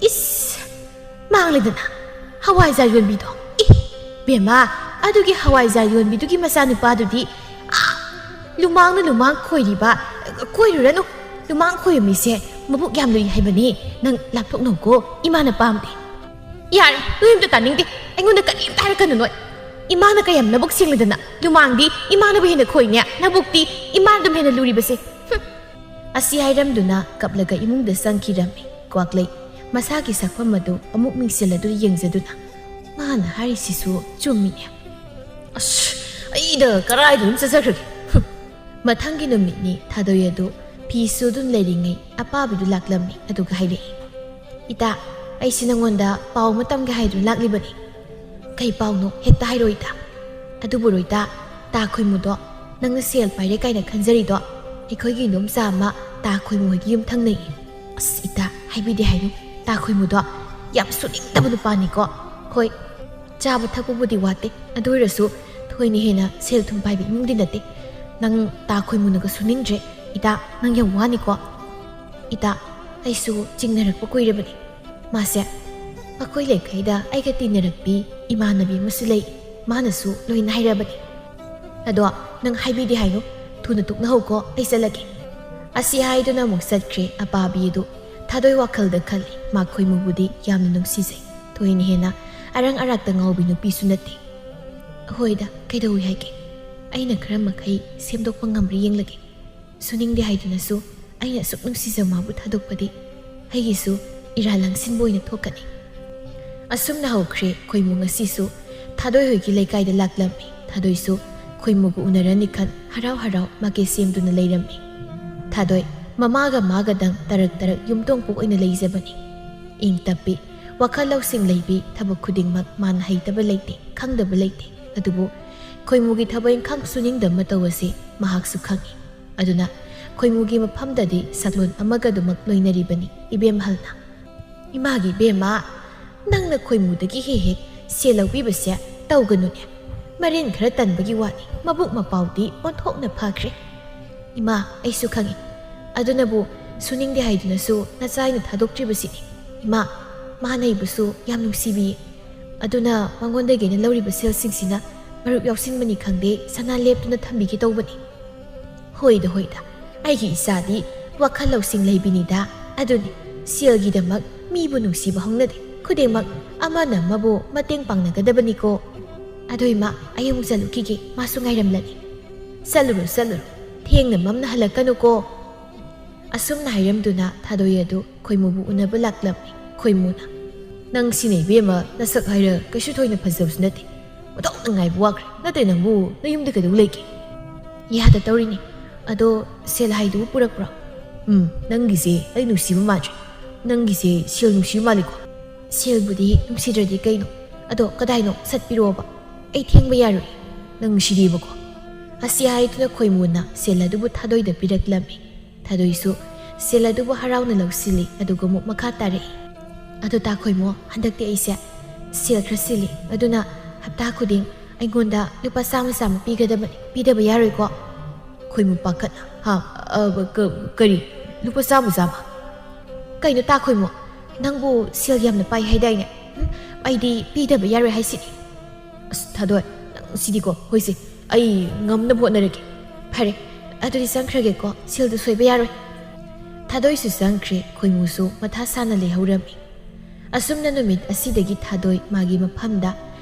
"ꯏꯁ, ꯃꯥꯡꯂꯦꯗꯅ꯫ ꯍꯋꯥꯏꯖꯥꯔ ꯌꯣꯟꯕꯤꯗꯣ꯫ ꯏ, ꯕꯦꯝꯃ, ꯑꯗꯨꯒꯤ ꯍꯋꯥꯏꯖꯥꯔ ꯌꯣꯟꯕꯤꯗꯨꯒꯤ ꯃꯆꯥꯅꯨꯄꯥꯗꯨꯗꯤ, ꯑꯥ, ꯂꯨꯃꯥꯡꯅ ꯂꯨꯃꯥꯡ ꯈꯣꯏꯔꯤꯕ, ꯈꯣꯏꯔꯨꯔꯅꯨ꯫ ꯂꯨꯃꯥꯡ ꯈꯣꯏꯕ ꯃꯤꯁꯦ ꯃꯕꯨꯛ ꯌꯥꯝ ꯂꯨꯏ ꯍꯥꯏꯕꯅꯤ꯫ ꯅꯪ ꯂꯥꯞꯊꯣꯛꯅꯧꯀꯣ, ꯏꯃꯥꯅ ꯄꯥꯝꯗꯦ꯫ ꯌꯥꯔꯦ, ꯅꯣꯏ ꯑꯝꯇ ꯇꯥꯅꯤꯡꯗꯦ꯫ ꯑꯩꯉꯣꯟꯗ ꯀꯔꯤꯝꯇ ꯍꯥꯏꯔꯛꯀꯅꯨ ꯅꯣꯏ꯫ ꯏꯃꯥꯅ ꯀꯌꯥꯝ ꯅꯕꯨꯛ ꯁꯦꯡꯂꯗꯅ꯫ ꯂꯨꯃꯥꯡꯗꯤ ꯏꯃꯥꯅꯕꯨ ꯍꯦꯟꯅ ꯈꯣꯏꯅꯦ, ꯅꯕꯨꯛꯇꯤ ꯏꯃꯥꯅ ꯑꯗꯨꯝ ꯍꯦꯟꯅ ꯂꯨꯔꯤꯕꯁꯦ꯫ ꯍꯨꯝ꯫ ꯑꯁꯤ ꯍꯥꯏꯔꯝꯗꯨꯅ ꯀꯞꯂꯒ ꯏꯃꯨꯡꯗ ꯆꯪꯈꯤꯔꯝꯃꯤ ꯀ꯭ꯋꯥꯛꯂꯩ꯫ ꯃꯁꯥꯒꯤ ꯁꯛꯐꯝ ꯑꯗꯨ ꯑꯃꯨꯛ ꯃꯤꯡꯁꯤꯜꯂꯗꯨꯅ ꯌꯦꯡꯖꯗꯨꯅ, "ꯃꯥꯅ ꯍꯥꯏꯔꯤꯁꯤꯁꯨ ꯆꯨꯝꯃꯤꯅꯦ꯫ ꯑꯁ, ꯑꯩꯗ ꯀꯔꯥꯏꯗ ꯑꯗꯨꯝ ꯆꯠꯆꯈ꯭ꯔꯒꯦ?" ꯍꯨꯝ꯫ ꯃꯊꯪꯒꯤ ꯅꯨꯃꯤꯠꯅꯤ ꯊꯥꯗꯣꯏ ꯑꯗꯨ ꯐꯤ ꯁꯨꯗꯨꯅ ꯂꯩꯔꯤꯉꯩ ꯑꯄꯥꯕꯤꯗꯨ ꯂꯥꯛꯂꯝꯃꯤ, ꯑꯗꯨꯒ ꯍꯥꯏꯔꯛꯏ, "ꯏꯇꯥ, ꯑꯩꯁꯤ ꯅꯉꯣꯟꯗ ꯄꯥꯎ ꯑꯃ ꯇꯝꯒꯦ ꯍꯥꯏꯗꯨꯅ ꯂꯥꯛꯂꯤꯕꯅꯤ꯫" "ꯀꯩ ꯄꯥꯎꯅꯣ? ꯍꯦꯛꯇ ꯍꯥꯏꯔꯣ ꯏꯇꯥ꯫" "ꯑꯗꯨꯕꯨꯔꯣ ꯏꯇꯥ, ꯇꯥ ꯈꯣꯏꯃꯨꯗꯣ, ꯅꯪꯅ ꯁꯦꯜ ꯄꯥꯏꯔꯦ ꯀꯥꯏꯅ ꯈꯟꯖꯔꯤꯗꯣ, ꯑꯩꯈꯣꯏꯒꯤ ꯏꯗꯣꯝꯆꯥ ꯑꯃ ꯇꯥ ꯈꯣꯏꯃꯨ ꯍꯣꯏꯒꯤ ꯌꯨꯝ ꯊꯪꯅꯩ꯫" "ꯑꯁ ꯏꯇꯥ, ꯍꯥꯏꯕꯤꯗꯦ ꯍꯥꯏꯅꯨ꯫ ꯇꯥ ꯈꯣꯏꯃꯨꯗꯣ ꯌꯥꯝ ꯁꯨꯅꯤꯡꯗꯕ ꯅꯨꯄꯥꯅꯤꯀꯣ꯫ ꯍꯣꯏ, ꯆꯥꯕ ꯊꯛꯄꯕꯨꯗꯤ ꯋꯥꯠꯇꯦ, ꯑꯗꯨ ꯑꯣꯏꯔꯁꯨ ꯊꯣꯏꯅ ꯍꯦꯟꯅ ꯁꯦꯜ ꯊꯨꯝ ꯄꯥꯏꯕ ꯏꯃꯨꯡꯗꯤ ꯅꯠꯇꯦ꯫ ꯅꯪ ꯇꯥ ꯈꯣꯏꯃꯨꯅꯒ ꯁꯨꯅꯤꯡꯗ꯭ꯔꯦ ꯏꯇꯥ, ꯅꯪ ꯌꯥꯝ ꯋꯥꯅꯤꯀꯣ꯫" "ꯏꯇꯥ, ꯑꯩꯁꯨ ꯆꯤꯡꯅꯔꯛꯄ ꯀꯨꯏꯔꯕꯅꯤ꯫ ꯃꯥꯁꯦ ꯑꯩꯈꯣꯏ ꯂꯩꯀꯥꯏꯗ ꯑꯩꯒ ꯇꯤꯟꯅꯔꯛꯄꯤ ꯏꯃꯥꯟꯅꯕꯤ ꯑꯃꯁꯨ ꯂꯩ꯫ ꯃꯥꯅꯁꯨ ꯂꯣꯏꯅ ꯍꯥꯏꯔꯕꯅꯤ꯫ ꯑꯗꯣ ꯅꯪ ꯍꯥꯏꯕꯤꯗꯦ ꯍꯥꯏꯌꯨ꯫ ꯊꯨꯅ ꯇꯣꯛꯅꯍꯧꯀꯣ, ꯑꯩ ꯆꯠꯂꯒꯦ꯫" ꯑꯁꯤ ꯍꯥꯏꯗꯨꯅ ꯑꯃꯨꯛ ꯆꯠꯈ꯭ꯔꯦ ꯑꯄꯥꯕꯤ ꯑꯗꯨ꯫ ꯊꯥꯗꯣꯏ ꯋꯥꯈꯜꯗ ꯈꯜꯂꯤ, ꯃꯥ ꯈꯣꯏꯃꯨꯕꯨꯗꯤ ꯌꯥꯝꯅ ꯅꯨꯡꯁꯤꯖꯩ꯫ ꯊꯣꯏꯅ ꯍꯦꯟꯅ ꯑꯔꯪ ꯑꯔꯥꯛꯇ ꯉꯥꯎꯕꯤ ꯅꯨꯄꯤꯁꯨ ꯅꯠꯇꯦ꯫ "ꯍꯣꯏꯗ, ꯀꯩꯗꯧꯏ ꯍꯥꯏꯒꯦ? ꯑꯩꯅ ꯈꯔ ꯃꯈꯩ ꯁꯦꯝꯗꯣꯛꯄ ꯉꯝꯕ꯭ꯔꯥ ꯌꯦꯡꯂꯒꯦ꯫ ꯁꯨꯅꯤꯡꯗꯦ ꯍꯥꯏꯗꯨꯅꯁꯨ ꯑꯩꯅ ꯑꯁꯨꯛ ꯅꯨꯡꯁꯤꯖꯕ ꯃꯥꯕꯨ ꯊꯥꯗꯣꯛꯄꯗꯤ ꯑꯩꯒꯤꯁꯨ ꯏꯔꯥꯜ ꯂꯪꯁꯤꯟꯕ ꯑꯣꯏꯅ ꯊꯣꯛꯀꯅꯤ꯫" ꯑꯁꯨꯝꯅ ꯍꯧꯈ꯭ꯔꯦ ꯈꯣꯏꯃꯨ ꯉꯁꯤꯁꯨ꯫ ꯊꯥꯗꯣꯏ ꯍꯣꯏꯒꯤ ꯂꯩꯀꯥꯏꯗ ꯂꯥꯛꯂꯝꯃꯤ꯫ ꯊꯥꯗꯣꯏꯁꯨ ꯈꯣꯏꯃꯨꯒ ꯎꯅꯔꯅꯤ ꯈꯟ ꯍꯔꯥꯎ ꯍꯔꯥꯎ ꯃꯥꯀꯦ ꯁꯦꯝꯗꯨꯅ ꯂꯩꯔꯝꯃꯤ꯫ ꯊꯥꯗꯣꯏ ꯃꯃꯥꯒ ꯃꯥꯒꯗꯪ ꯇꯔꯛ ꯇꯔꯛ ꯌꯨꯝꯊꯣꯡ ꯄꯣꯛ ꯑꯣꯏꯅ ꯂꯩꯖꯕꯅꯤ꯫ ꯏꯪ ꯇꯞꯄꯤ, ꯋꯥꯈꯜ ꯂꯧꯁꯤꯡ ꯂꯩꯕꯤ, ꯊꯕꯛ ꯈꯨꯗꯤꯡꯃꯛ ꯃꯥꯅ ꯍꯩꯇꯕ ꯂꯩꯇꯦ, ꯈꯪꯗꯕ ꯂꯩꯇꯦ꯫ ꯑꯗꯨꯕꯨ ꯈꯣꯏꯃꯨꯒꯤ ꯊꯕꯛ ꯏꯪꯈꯥꯡ ꯁꯨꯅꯤꯡꯗꯕ ꯃꯇꯧ ꯑꯁꯤ ꯃꯍꯥꯛꯁꯨ ꯈꯪꯏ꯫ ꯑꯗꯨꯅ ꯈꯣꯏꯃꯨꯒꯤ ꯃꯐꯝꯗꯗꯤ ꯁꯛꯂꯣꯟ ꯑꯃꯒꯗꯨꯃꯛ ꯂꯣꯏꯅꯔꯤꯕꯅꯤ ꯏꯕꯦꯝꯍꯜꯅ꯫ "ꯏꯃꯥꯒꯤ ꯏꯕꯦꯝꯃ, ꯅꯪꯅ ꯈꯣꯏꯃꯨꯗꯒꯤ ꯍꯦꯛ ꯍꯦꯛ ꯁꯦꯜ ꯂꯧꯕꯤꯕꯁꯦ ꯇꯧꯒꯅꯨꯅꯦ꯫ ꯃꯔꯤꯟ ꯈꯔ ꯇꯟꯕꯒꯤ ꯋꯥꯅꯤ, ꯃꯕꯨꯛ ꯃꯄꯥꯎꯗꯤ ꯑꯣꯟꯊꯣꯛꯅ ꯐꯈ꯭ꯔꯦ꯫" "ꯏꯃꯥ, ꯑꯩꯁꯨ ꯈꯪꯏ꯫ ꯑꯗꯨꯅꯕꯨ ꯁꯨꯅꯤꯡꯗꯦ ꯍꯥꯏꯗꯨꯅꯁꯨ ꯅꯆꯥ ꯑꯩꯅ ꯊꯥꯗꯣꯛꯇ꯭ꯔꯤꯕꯁꯤꯅꯤ꯫ ꯏꯃꯥ, ꯃꯥ ꯅꯩꯕꯁꯨ ꯌꯥꯝ ꯅꯨꯡꯁꯤꯕꯤꯌꯦ꯫ ꯑꯗꯨꯅ ꯃꯉꯣꯟꯗꯒꯤ ꯑꯩꯅ ꯂꯧꯔꯤꯕ ꯁꯦꯜꯁꯤꯡꯁꯤꯅ ꯃꯔꯨꯞ ꯌꯥꯎꯁꯤꯟꯕꯅꯤ ꯈꯪꯗꯦ, ꯁꯅꯥ ꯂꯦꯞꯇꯨꯅ ꯊꯝꯕꯤꯒꯦ ꯇꯧꯕꯅꯤ꯫ ꯍꯣꯏꯗ, ꯍꯣꯏꯗ, ꯑꯩꯒꯤ ꯏꯆꯥꯗꯤ ꯋꯥꯈꯜ ꯂꯧꯁꯤꯡ ꯂꯩꯕꯤꯅꯤꯗ꯫ ꯑꯗꯨꯅꯤ, ꯁꯦꯜꯒꯤꯗꯃꯛ ꯃꯤꯕꯨ ꯅꯨꯡꯁꯤꯕ ꯍꯧꯅꯗꯦ꯫ ꯈꯨꯗꯤꯡꯃꯛ ꯑꯃꯅ ꯑꯃꯕꯨ ꯃꯇꯦꯡ ꯄꯥꯡꯅꯒꯗꯕꯅꯤꯀꯣ꯫ ꯑꯗꯣ ꯏꯃꯥ, ꯑꯩ ꯑꯃꯨꯛ ꯆꯠꯂꯨꯈꯤꯒꯦ, ꯃꯥꯁꯨ ꯉꯥꯏꯔꯝꯂꯅꯤ꯫ ꯆꯠꯂꯨꯔꯣ, ꯆꯠꯂꯨꯔꯣ, ꯊꯦꯡꯅ ꯃꯝꯅ ꯍꯜꯂꯛꯀꯅꯨꯀꯣ꯫ ꯑꯁꯨꯝꯅ ꯍꯥꯏꯔꯝꯗꯨꯅ ꯊꯥꯗꯣꯏ ꯑꯗꯨ ꯈꯣꯏꯃꯨꯕꯨ ꯎꯅꯕ ꯂꯥꯛꯂꯝꯃꯤ꯫ ꯈꯣꯏꯃꯨꯅ, "ꯅꯪ ꯁꯤꯅ ꯏꯕꯦꯝꯃ, ꯅꯁꯛ ꯍꯥꯏꯔ ꯀꯩꯁꯨ ꯊꯣꯏꯅ ꯐꯖꯕꯁꯨ ꯅꯠꯇꯦ꯫ ꯃꯇꯧꯅ ꯉꯥꯏꯕ ꯋꯥꯈ꯭ꯔꯦ꯫ ꯅꯠꯇꯦ, ꯅꯪꯕꯨ ꯅꯌꯨꯝꯗ ꯀꯩꯗꯧ ꯂꯩꯒꯦ?" "ꯌꯥꯗ ꯇꯧꯔꯤꯅꯤ꯫ ꯑꯗꯣ ꯁꯦꯜ ꯍꯥꯏꯗꯨꯕꯨ ꯄꯨꯔꯛꯄ꯭ꯔꯣ?" "ꯎꯝ, ꯅꯪꯒꯤꯁꯦ ꯑꯩ ꯅꯨꯡꯁꯤꯕ ꯃꯥꯟꯗ꯭ꯔꯦ꯫ ꯅꯪꯒꯤꯁꯦ ꯁꯦꯜ ꯅꯨꯡꯁꯤꯕ ꯃꯥꯜꯂꯤꯀꯣ?" "ꯁꯦꯜꯕꯨꯗꯤ ꯅꯨꯡꯁꯤꯗ꯭ꯔꯗꯤ ꯀꯩꯅꯣ? ꯑꯗꯣ ꯀꯗꯥꯏꯅꯣ? ꯁꯠ ꯄꯤꯔꯛꯑꯣꯕ꯫ ꯑꯩ ꯊꯦꯡꯕ ꯌꯥꯔꯣꯏ꯫ ꯅꯪ ꯁꯤꯗꯤꯕꯀꯣ?" ꯑꯁꯤ ꯍꯥꯏꯗꯨꯅ ꯈꯣꯏꯃꯨꯅ ꯁꯦꯜ ꯑꯗꯨꯕꯨ ꯊꯥꯗꯣꯏꯗ ꯄꯤꯔꯛꯂꯝꯃꯤ꯫ ꯊꯥꯗꯣꯏꯁꯨ ꯁꯦꯜ ꯑꯗꯨꯕꯨ ꯍꯔꯥꯎꯅ ꯂꯧꯁꯤꯜꯂꯤ꯫ ꯑꯗꯨꯒ ꯑꯃꯨꯛ ꯃꯈꯥ ꯇꯥꯔꯛꯏ꯫ "ꯑꯗꯨ ꯇꯥ ꯈꯣꯏꯃꯣ, ꯍꯟꯗꯛꯇꯤ ꯑꯩꯁꯦ ꯁꯦꯜ ꯈꯔ ꯁꯤꯜꯂꯤ꯫ ꯑꯗꯨꯅ ꯍꯞꯇꯥ ꯈꯨꯗꯤꯡ ꯑꯩꯉꯣꯟꯗ ꯂꯨꯄꯥ ꯆꯥꯝꯃ ꯆꯥꯝꯃ ꯄꯤꯒꯗꯕꯅꯤ꯫ ꯄꯤꯗꯕ ꯌꯥꯔꯣꯏꯀꯣ?" ꯈꯣꯏꯃꯨ ꯄꯥꯈꯠꯅ, "ꯍꯥ? ꯑ, ꯀ-, ꯀꯔꯤ? ꯂꯨꯄꯥ ꯆꯥꯝꯃ ꯆꯥꯝꯃ? ꯀꯩꯅꯣ ꯇꯥ ꯈꯣꯏꯃꯣ? ꯅꯪꯕꯨ ꯁꯦꯜ ꯌꯥꯝꯅ ꯄꯥꯏ ꯍꯥꯏꯗꯥꯏꯅꯦ? ꯎꯝ, ꯑꯩꯗꯤ ꯄꯤꯗꯕ ꯌꯥꯔꯣꯏ ꯍꯥꯏꯁꯤꯗꯤ꯫ ꯑꯁ, ꯊꯥꯗꯣꯏ, ꯅꯪ ꯁꯤꯗꯤꯀꯣ꯫ ꯍꯣꯏꯁꯦ, ꯑꯩ ꯉꯝꯅꯕ ꯍꯣꯠꯅꯔꯒꯦ꯫ ꯐꯔꯦ, ꯑꯗꯨꯗꯤ ꯆꯪꯈ꯭ꯔꯒꯦꯀꯣ, ꯁꯦꯜꯗꯨ ꯁꯣꯏꯕ ꯌꯥꯔꯣꯏ꯫" ꯊꯥꯗꯣꯏꯁꯨ ꯆꯪꯈ꯭ꯔꯦ, ꯈꯣꯏꯃꯨꯁꯨ ꯃꯊꯥ ꯁꯥꯅ ꯂꯩꯍꯧꯔꯝꯃꯤ꯫ ꯑꯁꯨꯝꯅ ꯅꯨꯃꯤꯠ ꯑꯁꯤꯗꯒꯤ ꯊꯥꯗꯣꯏ ꯃꯥꯒꯤ ꯃꯐꯝꯗ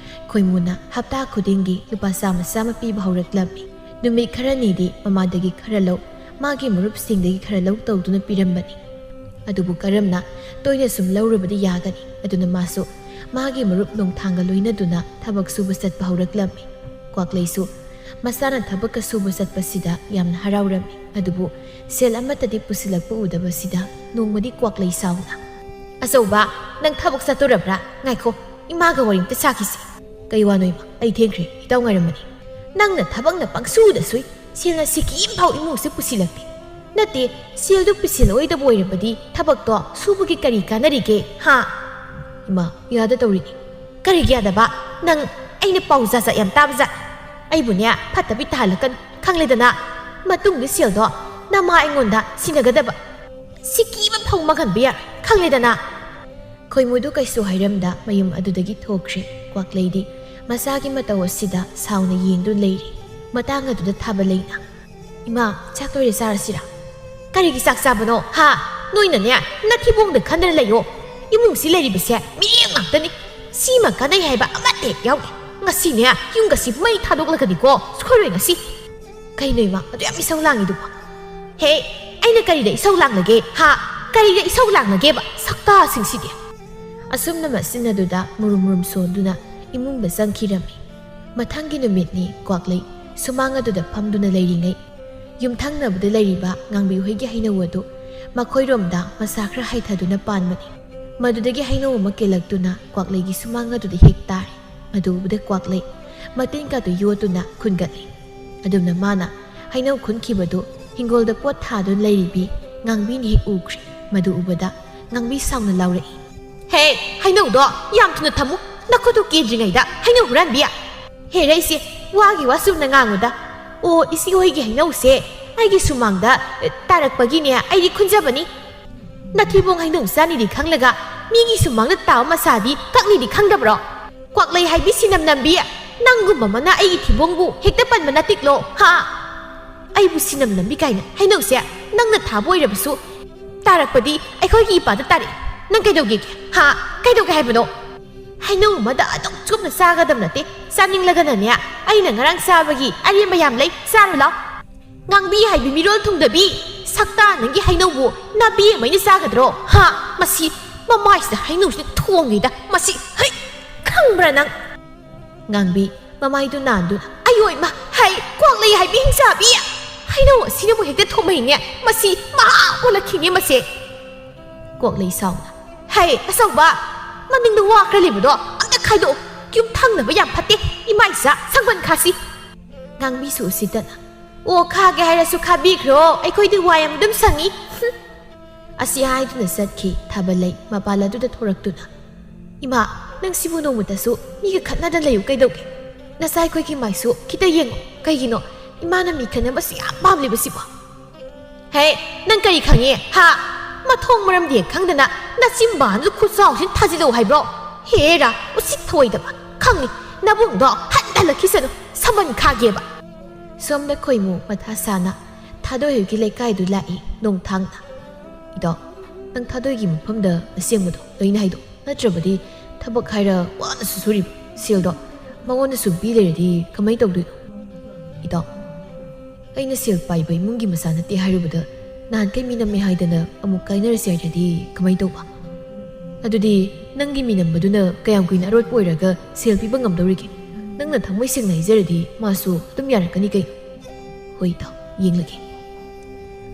ꯈꯣꯏꯃꯨꯅ ꯍꯞꯇꯥ ꯈꯨꯗꯤꯡꯒꯤ ꯂꯨꯄꯥ ꯆꯥꯝꯃ ꯆꯥꯝꯃ ꯄꯤꯕ ꯍꯧꯔꯛꯂꯝꯃꯤ꯫ ꯅꯨꯃꯤꯠ ꯈꯔꯅꯤꯗꯤ ꯃꯃꯥꯗꯒꯤ ꯈꯔ ꯂꯧ, ꯃꯥꯒꯤ ꯃꯔꯨꯞꯁꯤꯡꯗꯒꯤ ꯈꯔ ꯂꯧ ꯇꯧꯗꯨꯅ ꯄꯤꯔꯝꯕꯅꯤ꯫ ꯑꯗꯨꯕꯨ ꯀꯔꯝꯅ ꯇꯣꯏꯅ ꯁꯨꯝ ꯂꯧꯔꯨꯕꯗꯤ ꯌꯥꯒꯅꯤ? ꯑꯗꯨꯅ ꯃꯥꯁꯨ ꯃꯥꯒꯤ ꯃꯔꯨꯞ ꯅꯣꯡꯊꯥꯡꯒ ꯂꯣꯏꯅꯗꯨꯅ ꯊꯕꯛ ꯁꯨꯕ ꯆꯠꯄ ꯍꯧꯔꯛꯂꯝꯃꯤ꯫ ꯀ꯭ꯋꯥꯛꯂꯩꯁꯨ ꯃꯆꯥꯅ ꯊꯕꯛꯀ ꯁꯨꯕ ꯆꯠꯄꯁꯤꯗ ꯌꯥꯝꯅ ꯍꯔꯥꯎꯔꯝꯃꯤ꯫ ꯑꯗꯨꯕꯨ ꯁꯦꯜ ꯑꯃꯠꯇꯗꯤ ꯄꯨꯁꯤꯜꯂꯛꯄ ꯎꯗꯕꯁꯤꯗ ꯅꯣꯡꯃꯗꯤ ꯀ꯭ꯋꯥꯛꯂꯩ ꯁꯥꯎꯅ, "ꯑꯆꯧꯕ, ꯅꯪ ꯊꯕꯛ ꯆꯠꯇꯣꯔꯕ꯭ꯔꯥ? ꯉꯥꯏꯈꯣ, ꯏꯃꯥꯒ ꯋꯥꯔꯤ ꯑꯝꯇ ꯁꯥꯈꯤꯁꯤ꯫" "ꯀꯩ ꯋꯥꯅꯣ ꯏꯃꯥ? ꯑꯩ ꯊꯦꯡꯈ꯭ꯔꯦ, ꯏꯇꯥꯎ ꯉꯥꯏꯔꯝꯕꯅꯤ꯫" "ꯅꯪꯅ ꯊꯕꯛꯅ ꯄꯪꯁꯨꯗ ꯁꯨꯏ, ꯁꯦꯜꯅ ꯁꯤꯀꯤ ꯑꯃꯐꯥꯎ ꯏꯃꯨꯡꯁꯦ ꯄꯨꯁꯤꯜꯂꯛꯇꯦ꯫ ꯅꯠꯇꯦ, ꯁꯦꯜꯗꯨ ꯄꯨꯁꯤꯜꯂꯛꯑꯣꯏꯗꯕ ꯑꯣꯏꯔꯕꯗꯤ ꯊꯕꯛꯇꯣ ꯁꯨꯕꯒꯤ ꯀꯔꯤ ꯀꯥꯟꯅꯔꯤꯒꯦ, ꯍꯥ?" "ꯏꯃꯥ, ꯌꯥꯗ ꯇꯧꯔꯤꯅꯤ꯫" "ꯀꯔꯤꯒꯤ ꯌꯥꯗꯕ? ꯅꯪ ꯑꯩꯅ ꯄꯥꯎ ꯖꯥꯠ ꯖꯥꯠ ꯌꯥꯝ ꯇꯥꯕ ꯖꯥꯠ꯫ ꯑꯩꯕꯨꯅꯦ ꯐꯠꯇꯕꯤ ꯇꯥꯍꯜꯂꯛꯀꯅꯨ, ꯈꯪꯂꯦꯗꯅ? ꯃꯇꯨꯡꯗ ꯁꯦꯜꯗꯣ ꯅꯃꯥ ꯑꯩꯉꯣꯟꯗ ꯁꯤꯟꯅꯒꯗꯕ ꯁꯤꯀꯤ ꯑꯃ ꯐꯥꯎ ꯃꯥꯡꯍꯟꯕ ꯌꯥꯔꯣꯏ, ꯈꯪꯂꯦꯗꯅ?" ꯈꯣꯏꯃꯨꯗꯨ ꯀꯩꯁꯨ ꯍꯥꯏꯔꯝꯗ ꯃꯌꯨꯝ ꯑꯗꯨꯗꯒꯤ ꯊꯣꯛꯈ꯭ꯔꯦ꯫ ꯀ꯭ꯋꯥꯛꯂꯩꯗꯤ ꯃꯆꯥꯒꯤ ꯃꯇꯧ ꯑꯁꯤꯗ ꯁꯥꯎꯅ ꯌꯦꯡꯗꯨꯅ ꯂꯩꯔꯤ꯫ ꯃꯇꯥꯡ ꯑꯗꯨꯗ ꯊꯥꯕꯂꯩꯅ, "ꯏꯃꯥ, ꯆꯥꯛ ꯂꯣꯏꯔꯦ, ꯆꯥꯔꯁꯤꯔꯥ?" "ꯀꯔꯤꯒꯤ ꯆꯥꯛ ꯆꯥꯕꯅꯣ? ꯍꯥ? ꯅꯣꯏꯅꯅꯦ, ꯅꯊꯤꯕꯣꯡꯗ ꯈꯟꯗꯅ ꯂꯩꯌꯣ꯫ ꯏꯃꯨꯡꯁꯤ ꯂꯩꯔꯤꯕꯁꯦ ꯃꯤꯔꯦꯝ ꯉꯥꯛꯇꯅꯤ꯫ ꯁꯤꯃ ꯀꯥꯟꯅꯩ ꯍꯥꯏꯕ ꯑꯃꯠꯇ ꯍꯦꯛ ꯌꯥꯎꯗꯦ꯫ ꯉꯁꯤꯅꯦ, ꯌꯨꯝꯒꯁꯤ ꯃꯩ ꯊꯥꯗꯣꯛꯂꯒꯅꯤꯀꯣ, ꯁꯣꯏꯔꯣꯏ ꯉꯁꯤ꯫" "ꯀꯩꯅꯣ ꯏꯃꯥ, ꯑꯗꯨ ꯌꯥꯝ ꯏꯁꯧ ꯂꯥꯡꯉꯤꯗꯨꯕꯣ?" "ꯍꯦ, ꯑꯩꯅ ꯀꯔꯤꯗ ꯏꯁꯧ ꯂꯥꯡꯂꯒꯦ? ꯍꯥ? ꯀꯔꯤꯗ ꯏꯁꯧ ꯂꯥꯡꯂꯒꯦꯕ? ꯁꯛꯇꯥꯁꯤꯡꯁꯤꯗꯤ!" ꯑꯁꯨꯝꯅ ꯃꯆꯤꯟ ꯑꯗꯨꯗ ꯃꯨꯔꯨꯝ ꯃꯨꯔꯨꯝ ꯁꯣꯟꯗꯨꯅ ꯏꯃꯨꯡꯗ ꯆꯪꯈꯤꯔꯝꯃꯤ꯫ ꯃꯊꯪꯒꯤ ꯅꯨꯃꯤꯠꯅꯤ꯫ ꯀ꯭ꯋꯥꯛꯂꯩ ꯁꯨꯃꯥꯡ ꯑꯗꯨꯗ ꯐꯝꯗꯨꯅ ꯂꯩꯔꯤꯉꯩ, ꯌꯨꯝꯊꯪꯅꯕꯗ ꯂꯩꯔꯤꯕ ꯉꯥꯡꯕꯤ ꯍꯣꯏꯒꯤ ꯍꯩꯅꯧ ꯑꯗꯨ ꯃꯈꯣꯏꯔꯣꯝꯗ ꯃꯁꯥ ꯈꯔ ꯍꯥꯏꯊꯗꯨꯅ ꯄꯥꯟꯕꯅꯤ꯫ ꯃꯗꯨꯗꯒꯤ ꯍꯩꯅꯧ ꯑꯃ ꯀꯦꯜꯂꯛꯇꯨꯅ ꯀ꯭ꯋꯥꯛꯂꯩꯒꯤ ꯁꯨꯃꯥꯡ ꯑꯗꯨꯗ ꯍꯦꯛ ꯇꯥꯔꯦ꯫ ꯃꯗꯨ ꯎꯕꯗ ꯀ꯭ꯋꯥꯛꯂꯩ ꯃꯇꯤꯟ ꯀꯥꯗꯨ ꯌꯣꯠꯇꯨꯅ ꯈꯨꯟꯒꯠꯂꯤ꯫ ꯑꯗꯨꯝꯅ ꯃꯥꯅ ꯍꯩꯅꯧ ꯈꯨꯟꯈꯤꯕꯗꯨ ꯍꯤꯡꯒꯣꯜꯗ ꯄꯣꯠ ꯊꯥꯗꯨꯅ ꯂꯩꯔꯤꯕꯤ ꯉꯥꯡꯕꯤꯅ ꯍꯦꯛ ꯎꯈ꯭ꯔꯦ꯫ ꯃꯗꯨ ꯎꯕꯗ ꯉꯥꯡꯕꯤ ꯁꯥꯎꯅ ꯂꯥꯎꯔꯛꯏ, "ꯍꯦ, ꯍꯩꯅꯧꯗꯣ ꯌꯥꯝ ꯊꯨꯅ ꯊꯝꯃꯨ, ꯅꯈꯨꯠꯇꯨ ꯀꯦꯟꯗ꯭ꯔꯤꯉꯩꯗ, ꯍꯩꯅꯧ ꯍꯨꯔꯥꯟꯕꯤ!" "ꯍꯦ ꯔꯩꯁꯦ, ꯋꯥꯒꯤ ꯋꯥ ꯆꯨꯝꯅ ꯉꯥꯡꯉꯨꯗ꯫ ꯑꯣ, ꯏꯆꯦ ꯍꯣꯏꯒꯤ ꯍꯩꯅꯧꯁꯦ ꯑꯩꯒꯤ ꯁꯨꯃꯥꯡꯗ, ꯑ, ꯇꯥꯔꯛꯄꯒꯤꯅꯦ, ꯑꯩꯗꯤ ꯈꯨꯟꯖꯕꯅꯤ꯫ ꯅꯊꯤꯕꯣꯡ ꯍꯩꯅꯧ ꯆꯥꯅꯤꯗꯤ ꯈꯪꯂꯒ ꯃꯤꯒꯤ ꯁꯨꯃꯥꯡꯗ ꯇꯥꯕ ꯃꯁꯥꯗꯤ ꯀꯛꯅꯤꯗꯤ ꯈꯪꯗꯕ꯭ꯔꯣ? ꯀ꯭ꯋꯥꯛꯂꯩ ꯍꯥꯏꯕꯤ ꯁꯤꯅꯝ ꯅꯝꯕꯤ, ꯅꯪꯒꯨꯝꯕ ꯑꯃꯅ ꯑꯩꯒꯤ ꯊꯤꯕꯣꯡꯕꯨ ꯍꯦꯛꯇ ꯄꯟꯕ ꯅꯠꯇꯤꯛꯂꯣ, ꯍꯥ? ꯑꯩꯕꯨ ꯁꯤꯅꯝ ꯅꯝꯕꯤ ꯀꯥꯏꯅ꯫ ꯍꯩꯅꯧꯁꯦ ꯅꯪꯅ ꯊꯥꯕ ꯑꯣꯏꯔꯕꯁꯨ ꯇꯥꯔꯛꯄꯗꯤ ꯑꯩꯈꯣꯏꯒꯤ ꯏꯄꯥꯗ ꯇꯥꯔꯛꯑꯦ꯫ ꯅꯪ ꯀꯩꯗꯧꯒꯦꯒꯦ? ꯍꯥ? ꯀꯩꯗꯧꯒꯦ ꯍꯥꯏꯕꯅꯣ? ꯍꯩꯅꯧ ꯑꯃꯗ ꯑꯗꯨꯝ ꯆꯨꯞꯅ ꯆꯥꯒꯗꯕ ꯅꯠꯇꯦ꯫ ꯆꯥꯅꯤꯡꯂꯒꯅꯅꯦ, ꯑꯩꯅ ꯉꯔꯥꯡ ꯆꯥꯕꯒꯤ ꯑꯔꯦꯝꯕ ꯌꯥꯝ ꯂꯩ, ꯆꯥꯔꯨ ꯂꯥꯎ꯫" "ꯉꯥꯡꯕꯤ ꯍꯥꯏꯕꯤ ꯃꯤꯔꯣꯜ ꯊꯨꯡꯗꯕꯤ, ꯁꯛꯇꯥ ꯅꯪꯒꯤ ꯍꯩꯅꯧꯕꯨ ꯅꯥꯕꯤ ꯑꯃ ꯑꯩꯅ ꯆꯥꯒꯗ꯭ꯔꯣ? ꯍꯥ? ꯃꯁꯤ ꯃꯃꯥꯏꯁꯤꯗ ꯍꯩꯅꯧꯁꯤꯅ ꯊꯣꯡꯉꯤꯗ, ꯃꯁꯤ, ꯍꯩ, ꯈꯪꯕ꯭ꯔꯥ ꯅꯪ?" ꯉꯥꯡꯕꯤ ꯃꯃꯥꯏꯗꯨ ꯅꯥꯟꯗꯨꯅ, "ꯑꯌꯣ ꯏꯃꯥ, ꯍꯩ, ꯀ꯭ꯋꯥꯛꯂꯩ ꯍꯥꯏꯕꯤ ꯍꯤꯡꯆꯥꯕꯤ! ꯍꯩꯅꯧ ꯑꯁꯤꯅꯕꯨ ꯍꯦꯛꯇ ꯊꯣꯝꯃꯛꯏꯅꯦ, ꯃꯁꯤ ꯃꯍꯥ ꯑꯣꯜꯂꯛꯈꯤꯅꯦ ꯃꯁꯦ!" ꯀ꯭ꯋꯥꯛꯂꯩ ꯁꯥꯎꯅ, "ꯍꯩ, ꯑꯆꯧꯕ, ꯃꯅꯤꯡꯗ ꯋꯥ ꯈꯔ ꯂꯩꯕꯗꯣ ꯑꯝꯇ ꯈꯥꯏꯗꯣꯛꯑꯣ꯫ ꯌꯨꯝ ꯊꯪꯅꯕ ꯌꯥꯝ ꯐꯠꯇꯦ, ꯏꯃꯥ ꯏꯆꯥ ꯁꯪꯕꯟ ꯈꯥꯁꯤ!" ꯉꯥꯡꯕꯤꯁꯨ ꯎꯁꯤꯠꯇꯅ, "ꯑꯣ, ꯈꯥꯒꯦ ꯍꯥꯏꯔꯁꯨ ꯈꯥꯕꯤꯈ꯭ꯔꯣ, ꯑꯩꯈꯣꯏꯗꯤ ꯋꯥ ꯌꯥꯝ ꯑꯗꯨꯝ ꯁꯪꯉꯤ꯫" ꯍꯨꯝ꯫ ꯑꯁꯤ ꯍꯥꯏꯗꯨꯅ ꯆꯠꯈꯤ ꯊꯥꯕꯜꯂꯩ ꯃꯄꯥꯜ ꯑꯗꯨꯗ ꯊꯣꯔꯛꯇꯨꯅ꯫ "ꯏꯃꯥ, ꯅꯪꯁꯤꯕꯨ ꯅꯣꯡꯃꯇꯁꯨ ꯃꯤꯒ ꯈꯠꯅꯗꯅ ꯂꯩꯌꯨ ꯀꯩꯗꯧꯒꯦ? ꯅꯆꯥ ꯑꯩꯈꯣꯏꯒꯤ ꯃꯥꯏꯁꯨ ꯈꯤꯇ ꯌꯦꯡꯉꯣ꯫ ꯀꯩꯒꯤꯅꯣ ꯏꯃꯥꯅ ꯃꯤ ꯈꯠꯅꯕꯁꯤ ꯌꯥꯝ ꯄꯥꯝꯂꯤꯕꯁꯤꯕꯣ?" "ꯍꯦ, ꯅꯪ ꯀꯔꯤ ꯈꯪꯉꯤ? ꯍꯥ? ꯃꯊꯣꯡ ꯃꯔꯝꯗꯤ ꯈꯪꯗꯅ ꯅꯆꯤꯟꯕꯥꯟꯗꯨ ꯈꯨꯠꯆꯥꯎꯁꯤꯅ ꯊꯥꯖꯤꯜꯂꯛꯎ ꯍꯥꯏꯕ꯭ꯔꯣ? ꯍꯦꯔꯥ, ꯎꯁꯤꯠ ꯊꯑꯣꯏꯗꯕ꯫ ꯈꯪꯉꯤ, ꯅꯕꯨꯡꯗꯣ ꯍꯟꯊꯍꯜꯂꯛꯈꯤꯁꯅꯨ, ꯁꯃꯟ ꯈꯥꯒꯦꯕ꯫ ꯁꯣꯝꯗ ꯈꯣꯏꯃꯨ ꯃꯊꯥ ꯁꯥꯅ ꯊꯥꯗꯣꯏ ꯍꯣꯏꯒꯤ ꯂꯩꯀꯥꯏꯗꯨ ꯂꯥꯛꯏ ꯅꯣꯡꯊꯥꯡꯅ꯫ "ꯏꯗꯣ, ꯅꯪ ꯊꯥꯗꯣꯏꯒꯤ ꯃꯐꯝꯗ ꯑꯁꯦꯡꯕꯗꯣ ꯂꯣꯏꯅ ꯍꯥꯏꯗꯣꯛ, ꯅꯠꯇ꯭ꯔꯕꯗꯤ ꯊꯕꯛ ꯍꯥꯏꯔ ꯋꯥꯅꯁꯨ ꯁꯨꯔꯤꯕ ꯁꯦꯜꯗꯣ ꯃꯉꯣꯟꯗ ꯁꯨꯝ ꯄꯤ ꯂꯩꯔꯗꯤ ꯀꯃꯥꯏ ꯇꯧꯗꯣꯏꯅꯣ?" "ꯏꯗꯣ, ꯑꯩꯅ ꯁꯦꯜ ꯄꯥꯏꯕ ꯏꯃꯨꯡꯒꯤ ꯃꯆꯥ ꯅꯠꯇꯦ ꯍꯥꯏꯔꯨꯕꯗ ꯅꯍꯥꯟꯈꯩ ꯃꯤ ꯅꯝꯃꯦ ꯍꯥꯏꯗꯅ ꯑꯃꯨꯛ ꯀꯥꯏꯅꯔꯁꯦ ꯍꯥꯏꯔꯗꯤ ꯀꯃꯥꯏ ꯇꯧꯕ? ꯑꯗꯨꯗꯤ ꯅꯪꯒꯤ ꯃꯤ ꯅꯝꯕꯗꯨꯅ ꯀꯌꯥꯝ ꯀꯨꯏꯅ ꯑꯔꯣꯠꯄ ꯑꯣꯏꯔꯒ ꯁꯦꯜ ꯄꯤꯕ ꯉꯝꯗꯧꯔꯤꯒꯦ? ꯅꯪꯅ ꯊꯃꯣꯏ ꯁꯦꯡꯅ ꯍꯥꯏꯖꯔꯗꯤ ꯃꯥꯁꯨ ꯑꯗꯨꯝ ꯌꯥꯔꯛꯀꯅꯤ ꯀꯩꯅꯣ?" "ꯍꯣꯏ ꯏꯇꯥꯎ, ꯌꯦꯡꯂꯒꯦ꯫"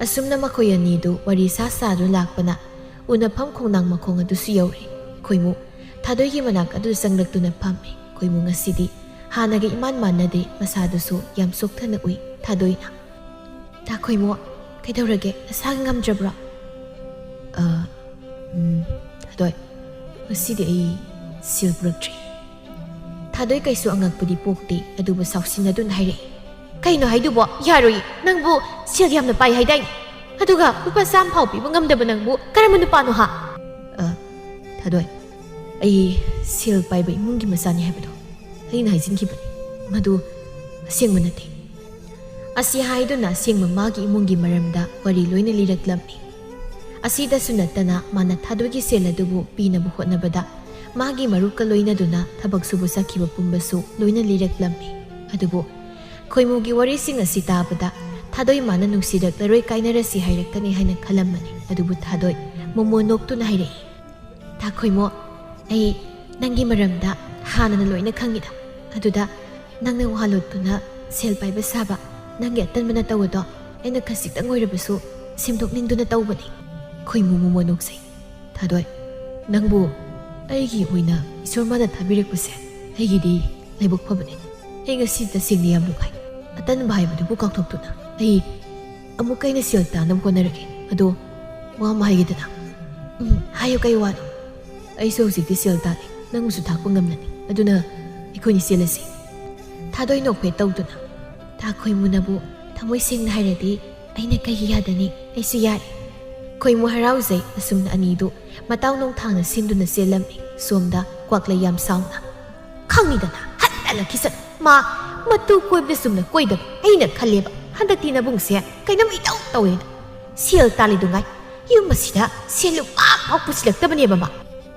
ꯑꯁꯨꯝꯅ ꯃꯈꯣꯏ ꯑꯅꯤꯗꯨ ꯋꯥꯔꯤ ꯁꯥ ꯁꯥꯗꯨꯅ ꯂꯥꯛꯄꯅ ꯎꯅꯐꯝ ꯈꯣꯡꯅꯥꯡ ꯃꯈꯣꯡ ꯑꯗꯨꯁꯨ ꯌꯧꯔꯦ꯫ ꯈꯣꯏꯃꯨ ꯊꯥꯗꯣꯏꯒꯤ ꯃꯅꯥꯛ ꯑꯗꯨ ꯆꯪꯂꯛꯇꯨꯅ ꯐꯝꯃꯤ꯫ ꯈꯣꯏꯃꯨ ꯉꯁꯤꯗꯤ ꯍꯥꯟꯅꯒ ꯏꯃꯥꯟ ꯃꯥꯟꯅꯗꯦ, ꯃꯁꯥꯗꯨꯁꯨ ꯌꯥꯝ ꯆꯣꯛꯊꯅ ꯎꯏ ꯊꯥꯗꯣꯏꯅ꯫ "ꯇꯥ ꯈꯣꯏꯃꯨ, ꯀꯩꯗꯧꯔꯒꯦ? ꯅꯁꯥꯒ ꯉꯝꯗ꯭ꯔꯕ꯭ꯔꯣ?" "ꯑ, ꯎꯝ, ꯊꯥꯗꯣꯏ, ꯉꯁꯤꯗꯤ ꯑꯩ ꯁꯦꯜ ꯄꯨꯔꯛꯇ꯭ꯔꯤ꯫" ꯊꯥꯗꯣꯏ ꯀꯩꯁꯨ ꯑꯉꯛꯄꯗꯤ ꯄꯣꯛꯇꯦ, ꯑꯗꯨꯕꯨ ꯁꯥꯎꯁꯤꯟꯅꯗꯨꯅ ꯍꯥꯏꯔꯛꯏ, "ꯀꯩꯅꯣ ꯍꯥꯏꯗꯨꯕꯣ? ꯌꯥꯔꯣꯏꯌꯦ꯫ ꯅꯪꯕꯨ ꯁꯦꯜ ꯌꯥꯝꯅ ꯄꯥꯏ ꯍꯥꯏꯗꯥꯏꯅꯦ? ꯑꯗꯨꯒ ꯂꯨꯄꯥ ꯆꯥꯝ ꯐꯥꯎ ꯄꯤꯕ ꯉꯝꯗꯕ ꯅꯪꯕꯨ ꯀꯔꯝꯕ ꯅꯨꯄꯥꯅꯣ ꯍꯥ?" "ꯑ, ꯊꯥꯗꯣꯏ, ꯑꯩ ꯁꯦꯜ ꯄꯥꯏꯕ ꯏꯃꯨꯡꯒꯤ ꯃꯆꯥꯅꯤ ꯍꯥꯏꯕꯗꯣ ꯑꯩꯅ ꯍꯥꯏꯖꯤꯟꯈꯤꯕꯅꯤ꯫ ꯃꯗꯨ ꯑꯁꯦꯡꯕ ꯅꯠꯇꯦ꯫" ꯑꯁꯤ ꯍꯥꯏꯗꯨꯅ ꯑꯁꯦꯡꯕ ꯃꯥꯒꯤ ꯏꯃꯨꯡꯒꯤ ꯃꯔꯝꯗ ꯋꯥꯔꯤ ꯂꯣꯏꯅ ꯂꯤꯔꯛꯂꯝꯃꯤ꯫ ꯑꯁꯤꯗꯁꯨ ꯅꯠꯇꯅ ꯃꯥꯅ ꯊꯥꯗꯣꯏꯒꯤ ꯁꯦꯜ ꯑꯗꯨꯕꯨ ꯄꯤꯅꯕ ꯍꯣꯠꯅꯕꯗ ꯃꯥꯒꯤ ꯃꯔꯨꯞꯀ ꯂꯣꯏꯅꯗꯨꯅ ꯊꯕꯛ ꯁꯨꯕ ꯆꯠꯈꯤꯕ ꯄꯨꯝꯕꯁꯨ ꯂꯣꯏꯅ ꯂꯤꯔꯛꯂꯝꯃꯤ꯫ ꯑꯗꯨꯕꯨ ꯈꯣꯏꯃꯨꯒꯤ ꯋꯥꯔꯤꯁꯤꯡ ꯑꯁꯤ ꯇꯥꯕꯗ ꯊꯥꯗꯣꯏ ꯃꯥꯅ ꯅꯨꯡꯁꯤꯔꯛꯂꯔꯣꯏ, ꯀꯥꯏꯅꯔꯁꯤ ꯍꯥꯏꯔꯛꯀꯅꯤ ꯍꯥꯏꯅ ꯈꯜꯂꯝꯕꯅꯤ꯫ ꯑꯗꯨꯕꯨ ꯊꯥꯗꯣꯏ ꯃꯣꯃꯣ ꯅꯣꯛꯇꯨꯅ ꯍꯥꯏꯔꯛꯏ, "ꯇꯥ ꯈꯣꯏꯃꯣ, ꯑꯩ ꯅꯪꯒꯤ ꯃꯔꯝꯗ ꯍꯥꯟꯅꯅ ꯂꯣꯏꯅ ꯈꯪꯉꯤꯗ꯫ ꯑꯗꯨꯗ ꯅꯪꯅ ꯋꯥꯂꯣꯠꯇꯨꯅ ꯁꯦꯜ ꯄꯥꯏꯕ ꯁꯥꯕ ꯅꯪꯒꯤ ꯑꯇꯟꯕ ꯅꯇꯧ ꯑꯗꯣ ꯑꯩꯅ ꯈꯖꯤꯛꯇꯪ ꯑꯣꯏꯔꯕꯁꯨ ꯁꯦꯝꯗꯣꯛꯅꯤꯡꯗꯨꯅ ꯇꯧꯕꯅꯤ꯫" ꯈꯣꯏꯃꯨ ꯃꯣꯃꯣ ꯅꯣꯛꯆꯩ꯫ "ꯊꯥꯗꯣꯏ, ꯅꯪꯕꯨ ꯑꯩꯒꯤ ꯑꯣꯏꯅ ꯏꯁꯣꯔ ꯃꯥꯅ ꯊꯥꯕꯤꯔꯛꯄꯁꯦ ꯑꯩꯒꯤꯗꯤ ꯂꯥꯏꯕꯛ ꯐꯕꯅꯤ꯫ ꯑꯩ ꯉꯁꯤ ꯇꯁꯦꯡꯅ ꯌꯥꯝ ꯅꯨꯡꯉꯥꯏ꯫ ꯑꯇꯟꯕ ꯍꯥꯏꯕꯗꯨꯕꯨ ꯀꯥꯎꯊꯣꯛꯇꯨꯅ ꯑꯩ ꯑꯃꯨꯛꯀ ꯑꯩꯅ ꯁꯦꯜ ꯇꯥꯅꯕ ꯍꯣꯠꯅꯔꯒꯦ꯫ ꯑꯗꯣ ꯋꯥ ꯑꯃ ꯍꯥꯏꯒꯦꯗꯅ꯫" "ꯎꯝ, ꯍꯥꯏꯌꯨ, ꯀꯩ ꯋꯥꯅꯣ?" "ꯑꯩꯁꯨ ꯍꯧꯖꯤꯛꯇꯤ ꯁꯦꯜ ꯇꯥꯜꯂꯤ, ꯅꯪꯕꯨꯁꯨ ꯊꯥꯛꯄ ꯉꯝꯂꯅꯤ꯫ ꯑꯗꯨꯅ ꯑꯩꯈꯣꯏꯅꯤ ꯆꯦꯜꯂꯁꯤ꯫" ꯊꯥꯗꯣꯏ ꯅꯣꯛꯐꯦꯠ ꯇꯧꯗꯨꯅ, "ꯇꯥ ꯈꯣꯏꯃꯨꯅꯕꯨ ꯊꯃꯣꯏ ꯁꯦꯡꯅ ꯍꯥꯏꯔꯗꯤ ꯑꯩꯅ ꯀꯩꯒꯤ ꯌꯥꯗꯅꯤ? ꯑꯩꯁꯨ ꯌꯥꯔꯦ꯫" ꯈꯣꯏꯃꯨ ꯍꯔꯥꯎꯖꯩ ꯑꯁꯨꯝꯅ ꯑꯅꯤꯗꯨ ꯃꯇꯥꯎ ꯅꯣꯡꯊꯥꯡꯅ ꯁꯤꯟꯗꯨꯅ ꯆꯦꯜꯂꯝꯃꯤ꯫ ꯁꯣꯝꯗ ꯀ꯭ꯋꯥꯛꯂꯩ ꯌꯥꯝ ꯁꯥꯎꯅ, "ꯈꯪꯅꯤꯗꯅ ꯍꯟ ꯍꯜꯂꯛꯈꯤꯁꯅꯨ꯫ ꯃꯥ ꯃꯇꯨ ꯀꯣꯏꯕꯗ ꯆꯨꯝꯅ ꯀꯣꯏꯗꯕ ꯑꯩꯅ ꯈꯜꯂꯦꯕ꯫ ꯍꯟꯗꯛꯇꯤ ꯅꯕꯨꯡꯁꯦ ꯀꯩꯅꯣꯝ ꯏꯇꯧ ꯇꯧꯋꯦꯅ꯫ ꯁꯦꯜ ꯇꯥꯜꯂꯤꯗꯨꯉꯥꯏ ꯌꯨꯝ ꯑꯁꯤꯗ ꯁꯦꯟ ꯂꯨꯄꯥ ꯐꯥꯎ ꯄꯨꯁꯤꯜꯂꯛꯇꯕꯅꯦꯕ ꯃꯥ꯫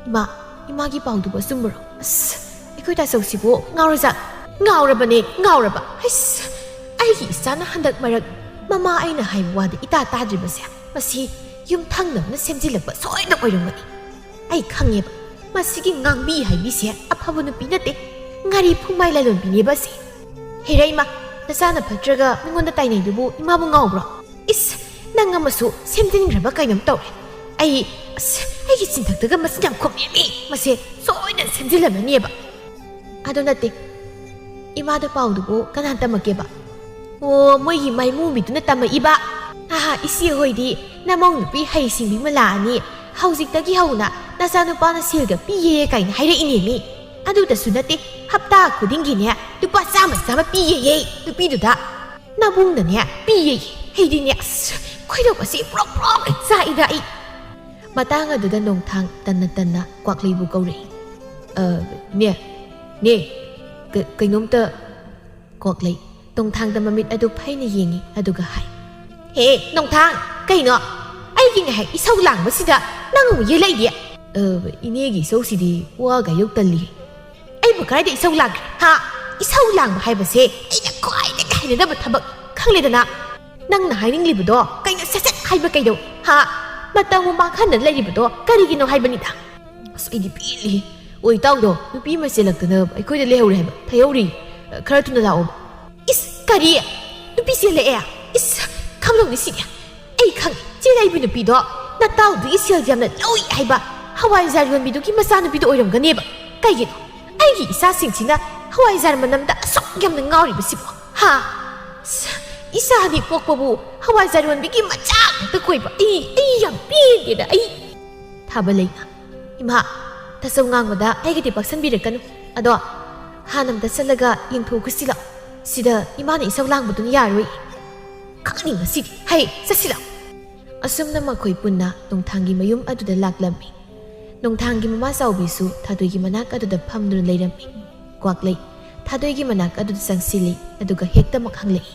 ꯏꯃꯥ, ꯏꯃꯥꯒꯤ ꯄꯥꯎꯗꯨꯕꯨ ꯑꯆꯨꯝꯕꯔꯣ? ꯑꯁ, ꯑꯩꯈꯣꯏ ꯇꯥꯆꯧꯁꯤꯕꯨ ꯉꯥꯎꯔꯖꯥꯠ꯫ ꯉꯥꯎꯔꯕꯅꯦ, ꯉꯥꯎꯔꯕ꯫ ꯑꯁ, ꯑꯩꯒꯤ ꯏꯆꯥꯅ ꯍꯟꯗꯛ ꯃꯔꯛ ꯃꯃꯥ ꯑꯩꯅ ꯍꯥꯏꯕ ꯋꯥꯗ ꯏꯇꯥ ꯇꯥꯗ꯭ꯔꯤꯕꯁꯦ, ꯃꯁꯤ ꯌꯨꯝ ꯊꯪꯅꯕꯅ ꯁꯦꯝꯖꯤꯜꯂꯛꯄ ꯁꯣꯏꯗ ꯑꯣꯏꯔꯝꯒꯅꯤ꯫ ꯑꯩ ꯈꯪꯉꯦꯕ, ꯃꯁꯤꯒꯤ ꯉꯥꯡꯕꯤ ꯍꯥꯏꯕꯤꯁꯦ ꯑꯐꯕ ꯅꯨꯄꯤ ꯅꯠꯇꯦ, ꯉꯥꯔꯤ ꯐꯨꯃꯥꯏ ꯂꯂꯣꯟꯕꯤꯅꯦꯕ ꯑꯁꯤ꯫ ꯍꯦꯔꯩꯃ, ꯅꯆꯥꯅ ꯐꯠꯇ꯭ꯔꯒ ꯃꯤꯉꯣꯟꯗ ꯇꯥꯏꯅꯩꯗꯨꯕꯨ ꯏꯃꯥꯕꯨ ꯉꯥꯎꯕ꯭ꯔꯣ? ꯏꯁ, ꯅꯪ ꯑꯃꯁꯨ ꯁꯦꯝꯖꯤꯟꯈ꯭ꯔꯕ ꯀꯩꯅꯣꯝ ꯇꯧꯔꯦ꯫ ꯑꯩ, ꯑꯁ, ꯑꯩꯒꯤ ꯆꯤꯟꯊꯛꯇꯒ ꯃꯆꯤꯟ ꯌꯥꯝ ꯈꯨꯝꯃꯦꯃꯤ꯫ ꯃꯁꯦ ꯁꯣꯏꯗꯅ ꯁꯦꯝꯖꯤꯜꯂꯝꯃꯅꯦꯕ꯫ ꯑꯗꯨ ꯅꯠꯇꯦ, ꯏꯃꯥꯗ ꯄꯥꯎꯗꯨꯕꯨ ꯀꯅꯥ ꯇꯝꯃꯛꯀꯦꯕ? ꯑꯣ, ꯃꯣꯏꯒꯤ ꯃꯥꯏꯃꯨꯕꯤꯗꯨꯅ ꯇꯝꯃꯛꯏꯕ꯫ ꯑꯍꯥ, ꯏꯆꯦ ꯍꯣꯏꯗꯤ ꯅꯃꯧ ꯅꯨꯄꯤ ꯍꯩꯁꯤꯡꯕꯤ ꯑꯃ ꯂꯥꯛꯑꯅꯤ, ꯍꯧꯖꯤꯛꯇꯒꯤ ꯍꯧꯅ ꯅꯆꯥꯅꯨꯄꯥꯅ ꯁꯦꯜꯒ ꯄꯤꯌꯦ ꯀꯥꯏꯅ ꯍꯥꯏꯔꯛꯏꯅꯦꯃꯤ꯫ ꯑꯗꯨꯗꯁꯨ ꯅꯠꯇꯦ, ꯍꯞꯇꯥ ꯈꯨꯗꯤꯡꯒꯤꯅꯦ ꯂꯨꯄꯥ ꯆꯥꯝꯃ ꯆꯥꯝꯃ ꯄꯤꯌꯦꯌꯦ ꯅꯨꯄꯤꯗꯨꯗ꯫ ꯅꯕꯨꯡꯅꯅꯦ ꯄꯤꯌꯦꯌꯦ꯫ ꯑꯩꯗꯤꯅꯦ, ꯑꯁ, ꯈꯣꯏꯗꯧ ꯑꯁꯤ ꯄ꯭ꯔꯣꯛ ꯄ꯭ꯔꯣꯛ ꯆꯥꯛꯏꯗ ꯑꯩ꯫ ꯃꯇꯥꯡ ꯑꯗꯨꯗ ꯅꯣꯡꯊꯥꯡ ꯇꯟꯅ ꯇꯟꯅ ꯀ꯭ꯋꯥꯛꯂꯩꯕꯨ ꯀꯧꯔꯛꯏ꯫ "ꯑ, ꯅꯦ, ꯅꯦ, ꯀ-, ꯀꯩꯅꯣꯝꯇ"꯫ ꯀ꯭ꯋꯥꯛꯂꯩ ꯅꯣꯡꯊꯥꯡꯗ ꯃꯃꯤꯠ ꯑꯗꯨ ꯐꯩꯅ ꯌꯦꯡꯉꯤ, ꯑꯗꯨꯒ ꯍꯥꯏ, "ꯍꯦ, ꯅꯣꯡꯊꯥꯡ, ꯀꯩꯅꯣ? ꯑꯩꯒꯤ ꯉꯥꯏꯍꯥꯛ ꯏꯁꯧ ꯂꯥꯡꯕꯁꯤꯗ ꯅꯪ ꯑꯃꯨꯛ ꯌꯦꯠꯂꯛꯏꯗꯤ?" "ꯑ, ꯏꯅꯦꯒꯤ ꯏꯁꯧꯁꯤꯗꯤ ꯋꯥꯒ ꯌꯧ ꯇꯜꯂꯤ꯫ ꯑꯩꯕꯨ ꯀꯗꯥꯏꯗ ꯏꯁꯧ ꯂꯥꯡꯈ꯭ꯔꯦ, ꯍꯥ? ꯏꯁꯧ ꯂꯥꯡꯕ ꯍꯥꯏꯕꯁꯦ ꯑꯩꯅ ꯈ꯭ꯋꯥꯏꯗꯒꯤ ꯍꯩꯅꯗꯕ ꯊꯕꯛ, ꯈꯪꯂꯦꯗꯅ? ꯅꯪꯅ ꯍꯥꯏꯅꯤꯡꯂꯤꯕꯗꯣ ꯀꯩꯅꯣ? ꯁꯠ ꯁꯠ ꯍꯥꯏꯕ ꯀꯩꯗꯧ, ꯍꯥ? ꯃꯇꯝꯕꯨ ꯃꯥꯡꯍꯟꯅ ꯂꯩꯔꯤꯕꯗꯣ ꯀꯔꯤꯒꯤꯅꯣ ꯍꯥꯏꯕꯅꯤꯗ?" "ꯑꯁ, ꯑꯩꯗꯤ ꯄꯦꯜꯂꯤ꯫ ꯑꯣꯏ ꯇꯥꯎꯗꯣ, ꯅꯨꯄꯤ ꯑꯃ ꯆꯦꯜꯂꯛꯇꯅ ꯑꯩꯈꯣꯏꯗ ꯂꯩꯍꯧꯔꯦ ꯍꯥꯏꯕ꯫ ꯊꯩꯍꯧꯔꯤ꯫ ꯈꯔ ꯊꯨꯅ ꯂꯥꯛꯑꯣ꯫" "ꯏꯁ, ꯀꯔꯤ? ꯅꯨꯄꯤ ꯆꯦꯜꯂꯛꯑꯦ? ꯏꯁ, ꯈꯝꯂꯧꯅꯤ ꯁꯤꯗꯤ꯫ ꯑꯩ ꯈꯪꯉꯦ, ꯆꯦꯜꯂꯛꯏꯕ ꯅꯨꯄꯤꯗꯣ ꯅꯇꯥꯎꯗꯒꯤ ꯁꯦꯜ ꯌꯥꯝꯅ ꯂꯧꯏ ꯍꯥꯏꯕ ꯍꯋꯥꯏꯖꯥꯔ ꯌꯣꯟꯕꯤꯗꯨꯒꯤ ꯃꯆꯥꯅꯨꯄꯤꯗꯣ ꯑꯣꯏꯔꯝꯒꯅꯦꯕ꯫ ꯀꯩꯒꯤꯅꯣ ꯑꯩꯒꯤ ꯏꯆꯥꯁꯤꯡꯁꯤꯅ ꯍꯋꯥꯏꯖꯥꯔ ꯃꯅꯝꯗ ꯑꯁꯨꯛ ꯌꯥꯝꯅ ꯉꯥꯎꯔꯤꯕꯁꯤꯕꯣ? ꯍꯥ? ꯏꯁ, ꯏꯆꯥ ꯑꯅꯤ ꯄꯣꯛꯄꯕꯨ ꯍꯋꯥꯏꯖꯥꯔ ꯌꯣꯟꯕꯤꯒꯤ ꯃꯆꯥ ꯉꯥꯛꯇ ꯀꯣꯏꯕ꯫ ꯑꯩ, ꯑꯩ ꯌꯥꯝ ꯄꯦꯟꯗꯦꯗ ꯑꯩ꯫" ꯊꯥꯕ ꯂꯩꯅ, "ꯏꯃꯥ, ꯇꯥꯆꯧ ꯉꯥꯡꯕꯗ ꯑꯩꯒꯤꯗꯤ ꯄꯛꯁꯟꯕꯤꯔꯛꯀꯅꯨ꯫ ꯑꯗꯣ ꯍꯥꯟꯅ ꯑꯝꯇ ꯆꯠꯂꯒ ꯌꯦꯡꯊꯣꯛꯎꯁꯤ ꯂꯥꯎ꯫ ꯁꯤꯗ ꯏꯃꯥꯅ ꯏꯁꯧ ꯂꯥꯡꯕꯗꯨꯅ ꯌꯥꯔꯣꯏ꯫ ꯈꯪꯅꯤ ꯉꯁꯤꯗꯤ꯫ ꯍꯩ, ꯆꯠꯁꯤ ꯂꯥꯎ꯫" ꯑꯁꯨꯝꯅ ꯃꯈꯣꯏ ꯄꯨꯟꯅ ꯅꯣꯡꯊꯥꯡꯒꯤ ꯃꯌꯨꯝ ꯑꯗꯨꯗ ꯂꯥꯛꯂꯝꯃꯤ꯫ ꯅꯣꯡꯊꯥꯡꯒꯤ ꯃꯃꯥ ꯆꯥꯎꯕꯤꯁꯨ ꯊꯥꯗꯣꯏꯒꯤ ꯃꯅꯥꯛ ꯑꯗꯨꯗ ꯐꯝꯗꯨꯅ ꯂꯩꯔꯝꯃꯤ꯫ ꯀ꯭ꯋꯥꯛꯂꯩ ꯊꯥꯗꯣꯏꯒꯤ ꯃꯅꯥꯛ ꯑꯗꯨꯗ ꯆꯪꯁꯤꯜꯂꯤ, ꯑꯗꯨꯒ ꯍꯦꯛꯇꯃꯛ ꯍꯪꯂꯛꯏ,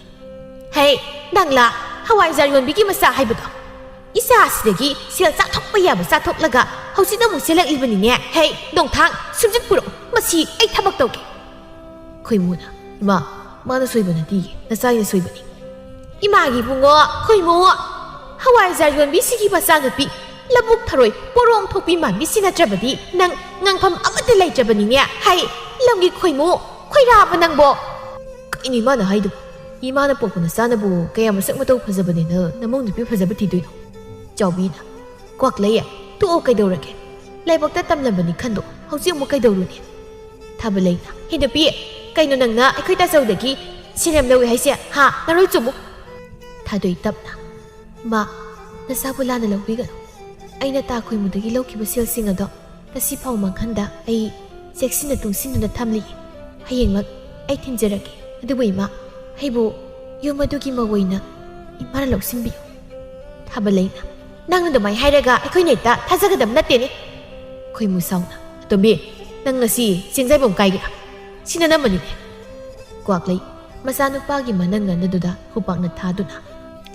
"ꯍꯦ, ꯅꯪꯂꯥ ꯍꯋꯥꯏꯖꯥꯔ ꯌꯣꯟꯕꯤꯒꯤ ꯃꯆꯥ ꯍꯥꯏꯕꯗꯣ? ꯏꯆꯥꯁꯤꯗꯒꯤ ꯁꯦꯜ ꯆꯥꯊꯣꯛꯄ ꯌꯥꯕ ꯆꯥꯊꯣꯛꯂꯒ ꯍꯧꯖꯤꯛꯅ ꯑꯃꯨꯛ ꯆꯦꯜꯂꯛꯂꯤꯕꯅꯤꯅꯦ꯫ ꯍꯦ, ꯅꯣꯡꯊꯥꯡ, ꯁꯨꯝꯖꯤꯠ ꯄꯨꯔꯛꯎ, ꯃꯁꯤ ꯑꯩ ꯊꯕꯛ ꯇꯧꯒꯦ꯫" ꯈꯣꯏꯃꯨꯅ, "ꯏꯃꯥ, ꯃꯥꯅ ꯁꯣꯏꯕ ꯅꯠꯇꯤꯌꯦ, ꯅꯆꯥꯅ ꯁꯣꯏꯕꯅꯤ꯫" "ꯏꯃꯥꯒꯤ ꯏꯕꯨꯡꯉꯣ, ꯈꯣꯏꯃꯨ, ꯍꯋꯥꯏꯖꯥꯔ ꯌꯣꯟꯕꯤꯁꯤꯒꯤ ꯃꯆꯥꯅꯨꯄꯤ, ꯂꯧꯕꯨꯛ ꯊꯔꯣꯏ ꯄꯣꯔꯣꯡ ꯊꯣꯛꯄꯤ ꯃꯥꯟꯕꯤꯁꯤ ꯅꯠꯇ꯭ꯔꯕꯗꯤ ꯅꯪ ꯉꯥꯡꯐꯝ ꯑꯃꯠꯇ ꯂꯩꯇ꯭ꯔꯕꯅꯤꯅꯦ꯫ ꯍꯩ, ꯂꯝꯒꯤ ꯈꯣꯏꯃꯨ, ꯈꯣꯏꯔꯥꯕ ꯅꯪꯕꯣ!" "ꯀꯩꯅꯣ ꯏꯃꯥꯅ ꯍꯥꯏꯗꯨꯕꯨ? ꯏꯃꯥꯅ ꯄꯣꯛꯄ ꯅꯆꯥꯅꯕꯨ ꯀꯌꯥ ꯃꯁꯛ ꯃꯇꯧ ꯐꯖꯕꯅꯦꯅ ꯅꯃꯧ ꯅꯨꯄꯤ ꯐꯖꯕ ꯊꯤꯗꯣꯏꯅꯣ?" ꯆꯥꯎꯕꯤꯅ, "ꯀ꯭ꯋꯥꯛꯂꯩ, ꯇꯣꯛꯑꯣ, ꯀꯩꯗꯧꯔꯒꯦ? ꯂꯥꯏꯕꯛꯇ ꯇꯝꯂꯝꯕꯅꯤ ꯈꯟꯗꯣꯛ, ꯍꯧꯖꯤꯛ ꯑꯃꯨꯛ ꯀꯩꯗꯧꯔꯨꯅꯤ?" ꯊꯥꯕꯂꯩꯅ, "ꯍꯦ ꯅꯨꯄꯤ, ꯀꯩꯅꯣ ꯅꯪꯅ ꯑꯩꯈꯣꯏ ꯇꯥꯆꯧꯗꯒꯤ ꯁꯦꯜ ꯌꯥꯝ ꯂꯧꯏ ꯍꯥꯏꯁꯦ, ꯍꯥ? ꯅꯔꯣꯏ ꯆꯨꯝꯃꯨ!" ꯊꯥꯗꯣꯏ ꯇꯞꯅ, "ꯃꯥ, ꯅꯆꯥꯕꯨ ꯂꯥꯟꯅ ꯂꯧꯕꯤꯒꯅꯨ꯫ ꯑꯩꯅ ꯇꯥ ꯈꯣꯏꯃꯨꯗꯒꯤ ꯂꯧꯈꯤꯕ ꯁꯦꯜꯁꯤꯡ ꯑꯗꯣ ꯉꯁꯤ ꯐꯥꯎ ꯃꯥꯡꯍꯟꯗ ꯑꯩ ꯆꯦꯛꯁꯤꯟꯅ ꯇꯨꯡꯁꯤꯟꯗꯨꯅ ꯊꯝꯂꯤ꯫ ꯍꯌꯦꯡꯃꯛ ꯑꯩ ꯊꯤꯟꯖꯔꯛꯀꯦ꯫ ꯑꯗꯨꯕꯨ ꯏꯃꯥ, ꯑꯩꯕꯨ ꯌꯨꯝ ꯑꯗꯨꯒꯤ ꯃꯧ ꯑꯣꯏꯅ ꯏꯃꯥꯅ ꯂꯧꯁꯤꯟꯕꯤꯌꯨ꯫" ꯊꯥꯕꯂꯩꯅ, "ꯅꯪꯅ ꯑꯗꯨꯃꯥꯏ ꯍꯥꯏꯔꯒ ꯑꯩꯈꯣꯏꯅ ꯍꯦꯛꯇ ꯊꯥꯖꯒꯗꯕ ꯅꯠꯇꯦꯅꯦ꯫" ꯈꯣꯏꯃꯨ ꯁꯥꯎꯅ, "ꯑꯇꯣꯝꯕꯤ, ꯅꯪ ꯉꯁꯤ ꯆꯦꯡꯖꯥꯏꯕꯝ ꯀꯥꯏꯒꯦꯔꯥ? ꯁꯤ ꯅꯅꯝꯃꯅꯤꯅꯦ꯫" ꯀ꯭ꯋꯥꯛꯂꯩ ꯃꯆꯥꯅꯨꯄꯥꯒꯤ ꯃꯅꯪꯒꯟ ꯑꯗꯨꯗ ꯈꯨꯄꯥꯛꯅ ꯊꯥꯗꯨꯅ,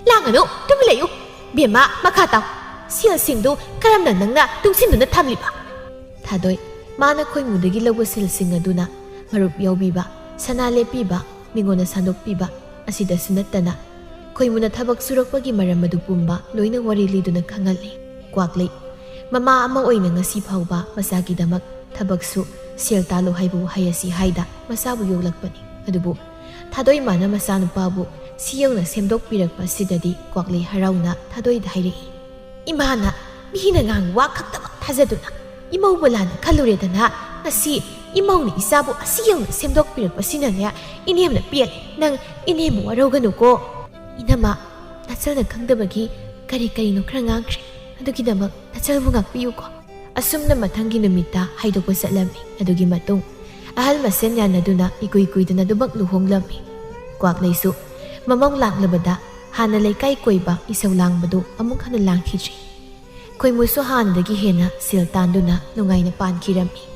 "ꯂꯥꯡꯒꯅꯨ, ꯇꯨꯃꯤꯟ ꯂꯩꯌꯨ꯫ ꯕꯦꯝꯃ, ꯃꯈꯥ ꯇꯥꯎ꯫ ꯁꯦꯜꯁꯤꯡꯗꯨ ꯀꯔꯝꯅ ꯅꯪꯅ ꯇꯨꯡꯁꯤꯟꯗꯨꯅ ꯊꯝꯂꯤꯕ?" ꯊꯥꯗꯣꯏ, ꯃꯥꯅ ꯈꯣꯏꯃꯨꯗꯒꯤ ꯂꯧꯕ ꯁꯦꯜꯁꯤꯡ ꯑꯗꯨꯅ ꯃꯔꯨꯞ ꯌꯥꯎꯕꯤꯕ, ꯁꯅꯥ ꯂꯦꯞꯄꯤꯕ, ꯃꯤꯉꯣꯟꯗ ꯁꯟꯗꯣꯛꯄꯤꯕ ꯑꯁꯤꯗꯁꯨ ꯅꯠꯇꯅ, ꯈꯣꯏꯃꯨꯅ ꯊꯕꯛ ꯁꯨꯔꯛꯄꯒꯤ ꯃꯔꯝ ꯑꯗꯨ ꯄꯨꯝꯕ ꯂꯣꯏꯅ ꯋꯥꯔꯤ ꯂꯤꯗꯨꯅ ꯈꯪꯍꯜꯂꯤ꯫ ꯀ꯭ꯋꯥꯛꯂꯩ, ꯃꯃꯥ ꯑꯃ ꯑꯣꯏꯅ ꯉꯁꯤ ꯐꯥꯎꯕ ꯃꯆꯥꯒꯤꯗꯃꯛ ꯊꯕꯛꯁꯨ, ꯁꯦꯜ ꯇꯥꯜꯂꯨ ꯍꯥꯏꯕ ꯋꯥꯍꯩ ꯑꯁꯤ ꯍꯥꯏꯗ ꯃꯆꯥꯕꯨ ꯌꯣꯛꯂꯛꯄꯅꯤ꯫ ꯑꯗꯨꯕꯨ ꯊꯥꯗꯣꯏ ꯃꯥꯅ ꯃꯆꯥꯅꯨꯄꯥꯕꯨ ꯁꯤ ꯌꯧꯅ ꯁꯦꯝꯗꯣꯛꯄꯤꯔꯛꯄ ꯑꯁꯤꯗꯗꯤ ꯀ꯭ꯋꯥꯛꯂꯩ ꯍꯔꯥꯎꯅ ꯊꯥꯗꯣꯏꯗ ꯍꯥꯏꯔꯛꯏ, "ꯏꯃꯥꯅ ꯃꯤꯅ ꯉꯥꯡꯕ ꯋꯥ ꯈꯛꯇꯃꯛ ꯊꯥꯖꯗꯨꯅ ꯏꯃꯧꯕꯨ ꯂꯥꯟꯅ ꯈꯜꯂꯨꯔꯦꯗꯅ, ꯉꯁꯤ ꯏꯃꯧꯅ ꯏꯆꯥꯕꯨ ꯑꯁꯤ ꯌꯧꯅ ꯁꯦꯝꯗꯣꯛꯄꯤꯔꯛꯄꯁꯤꯅꯅꯦ ꯏꯅꯦꯝꯅ ꯄꯦꯜꯂꯦ꯫ ꯅꯪ ꯏꯅꯦꯝꯕꯨ ꯋꯥꯔꯧꯒꯅꯨꯀꯣ꯫ ꯏꯅꯝꯃ, ꯅꯆꯜꯅ ꯈꯪꯗꯕꯒꯤ ꯀꯔꯤ ꯀꯔꯤꯅꯣ ꯈꯔ ꯉꯥꯡꯈ꯭ꯔꯦ꯫ ꯑꯗꯨꯒꯤꯗꯃꯛ ꯅꯆꯜꯕꯨ ꯉꯥꯛꯄꯤꯌꯨꯀꯣ꯫" ꯑꯁꯨꯝꯅ ꯃꯊꯪꯒꯤ ꯅꯨꯃꯤꯠꯇ ꯍꯥꯏꯗꯣꯛꯄ ꯆꯠꯂꯝꯃꯤ꯫ ꯑꯗꯨꯒꯤ ꯃꯇꯨꯡ ꯑꯍꯜ ꯃꯁꯦꯟ ꯌꯥꯅꯗꯨꯅ ꯏꯀꯨꯏ ꯀꯨꯏꯗꯅ ꯑꯗꯨꯃꯛ ꯂꯨꯍꯣꯡꯂꯝꯃꯤ꯫ ꯀ꯭ꯋꯥꯛꯂꯩꯁꯨ ꯃꯃꯧ ꯂꯥꯛꯂꯕꯗ ꯍꯥꯟꯅ ꯂꯩꯀꯥꯏ ꯀꯣꯏꯕ ꯏꯁꯧ ꯂꯥꯡꯕꯗꯨ ꯑꯃꯨꯛ ꯍꯟꯅ ꯂꯥꯡꯈꯤꯗ꯭ꯔꯤ꯫ ꯈꯣꯏꯃꯨꯁꯨ ꯍꯥꯟꯅꯗꯒꯤ ꯍꯦꯟꯅ ꯁꯦꯜ ꯇꯥꯟꯗꯨꯅ ꯅꯨꯡꯉꯥꯏꯅ ꯄꯥꯟꯈꯤꯔꯝꯃꯤ꯫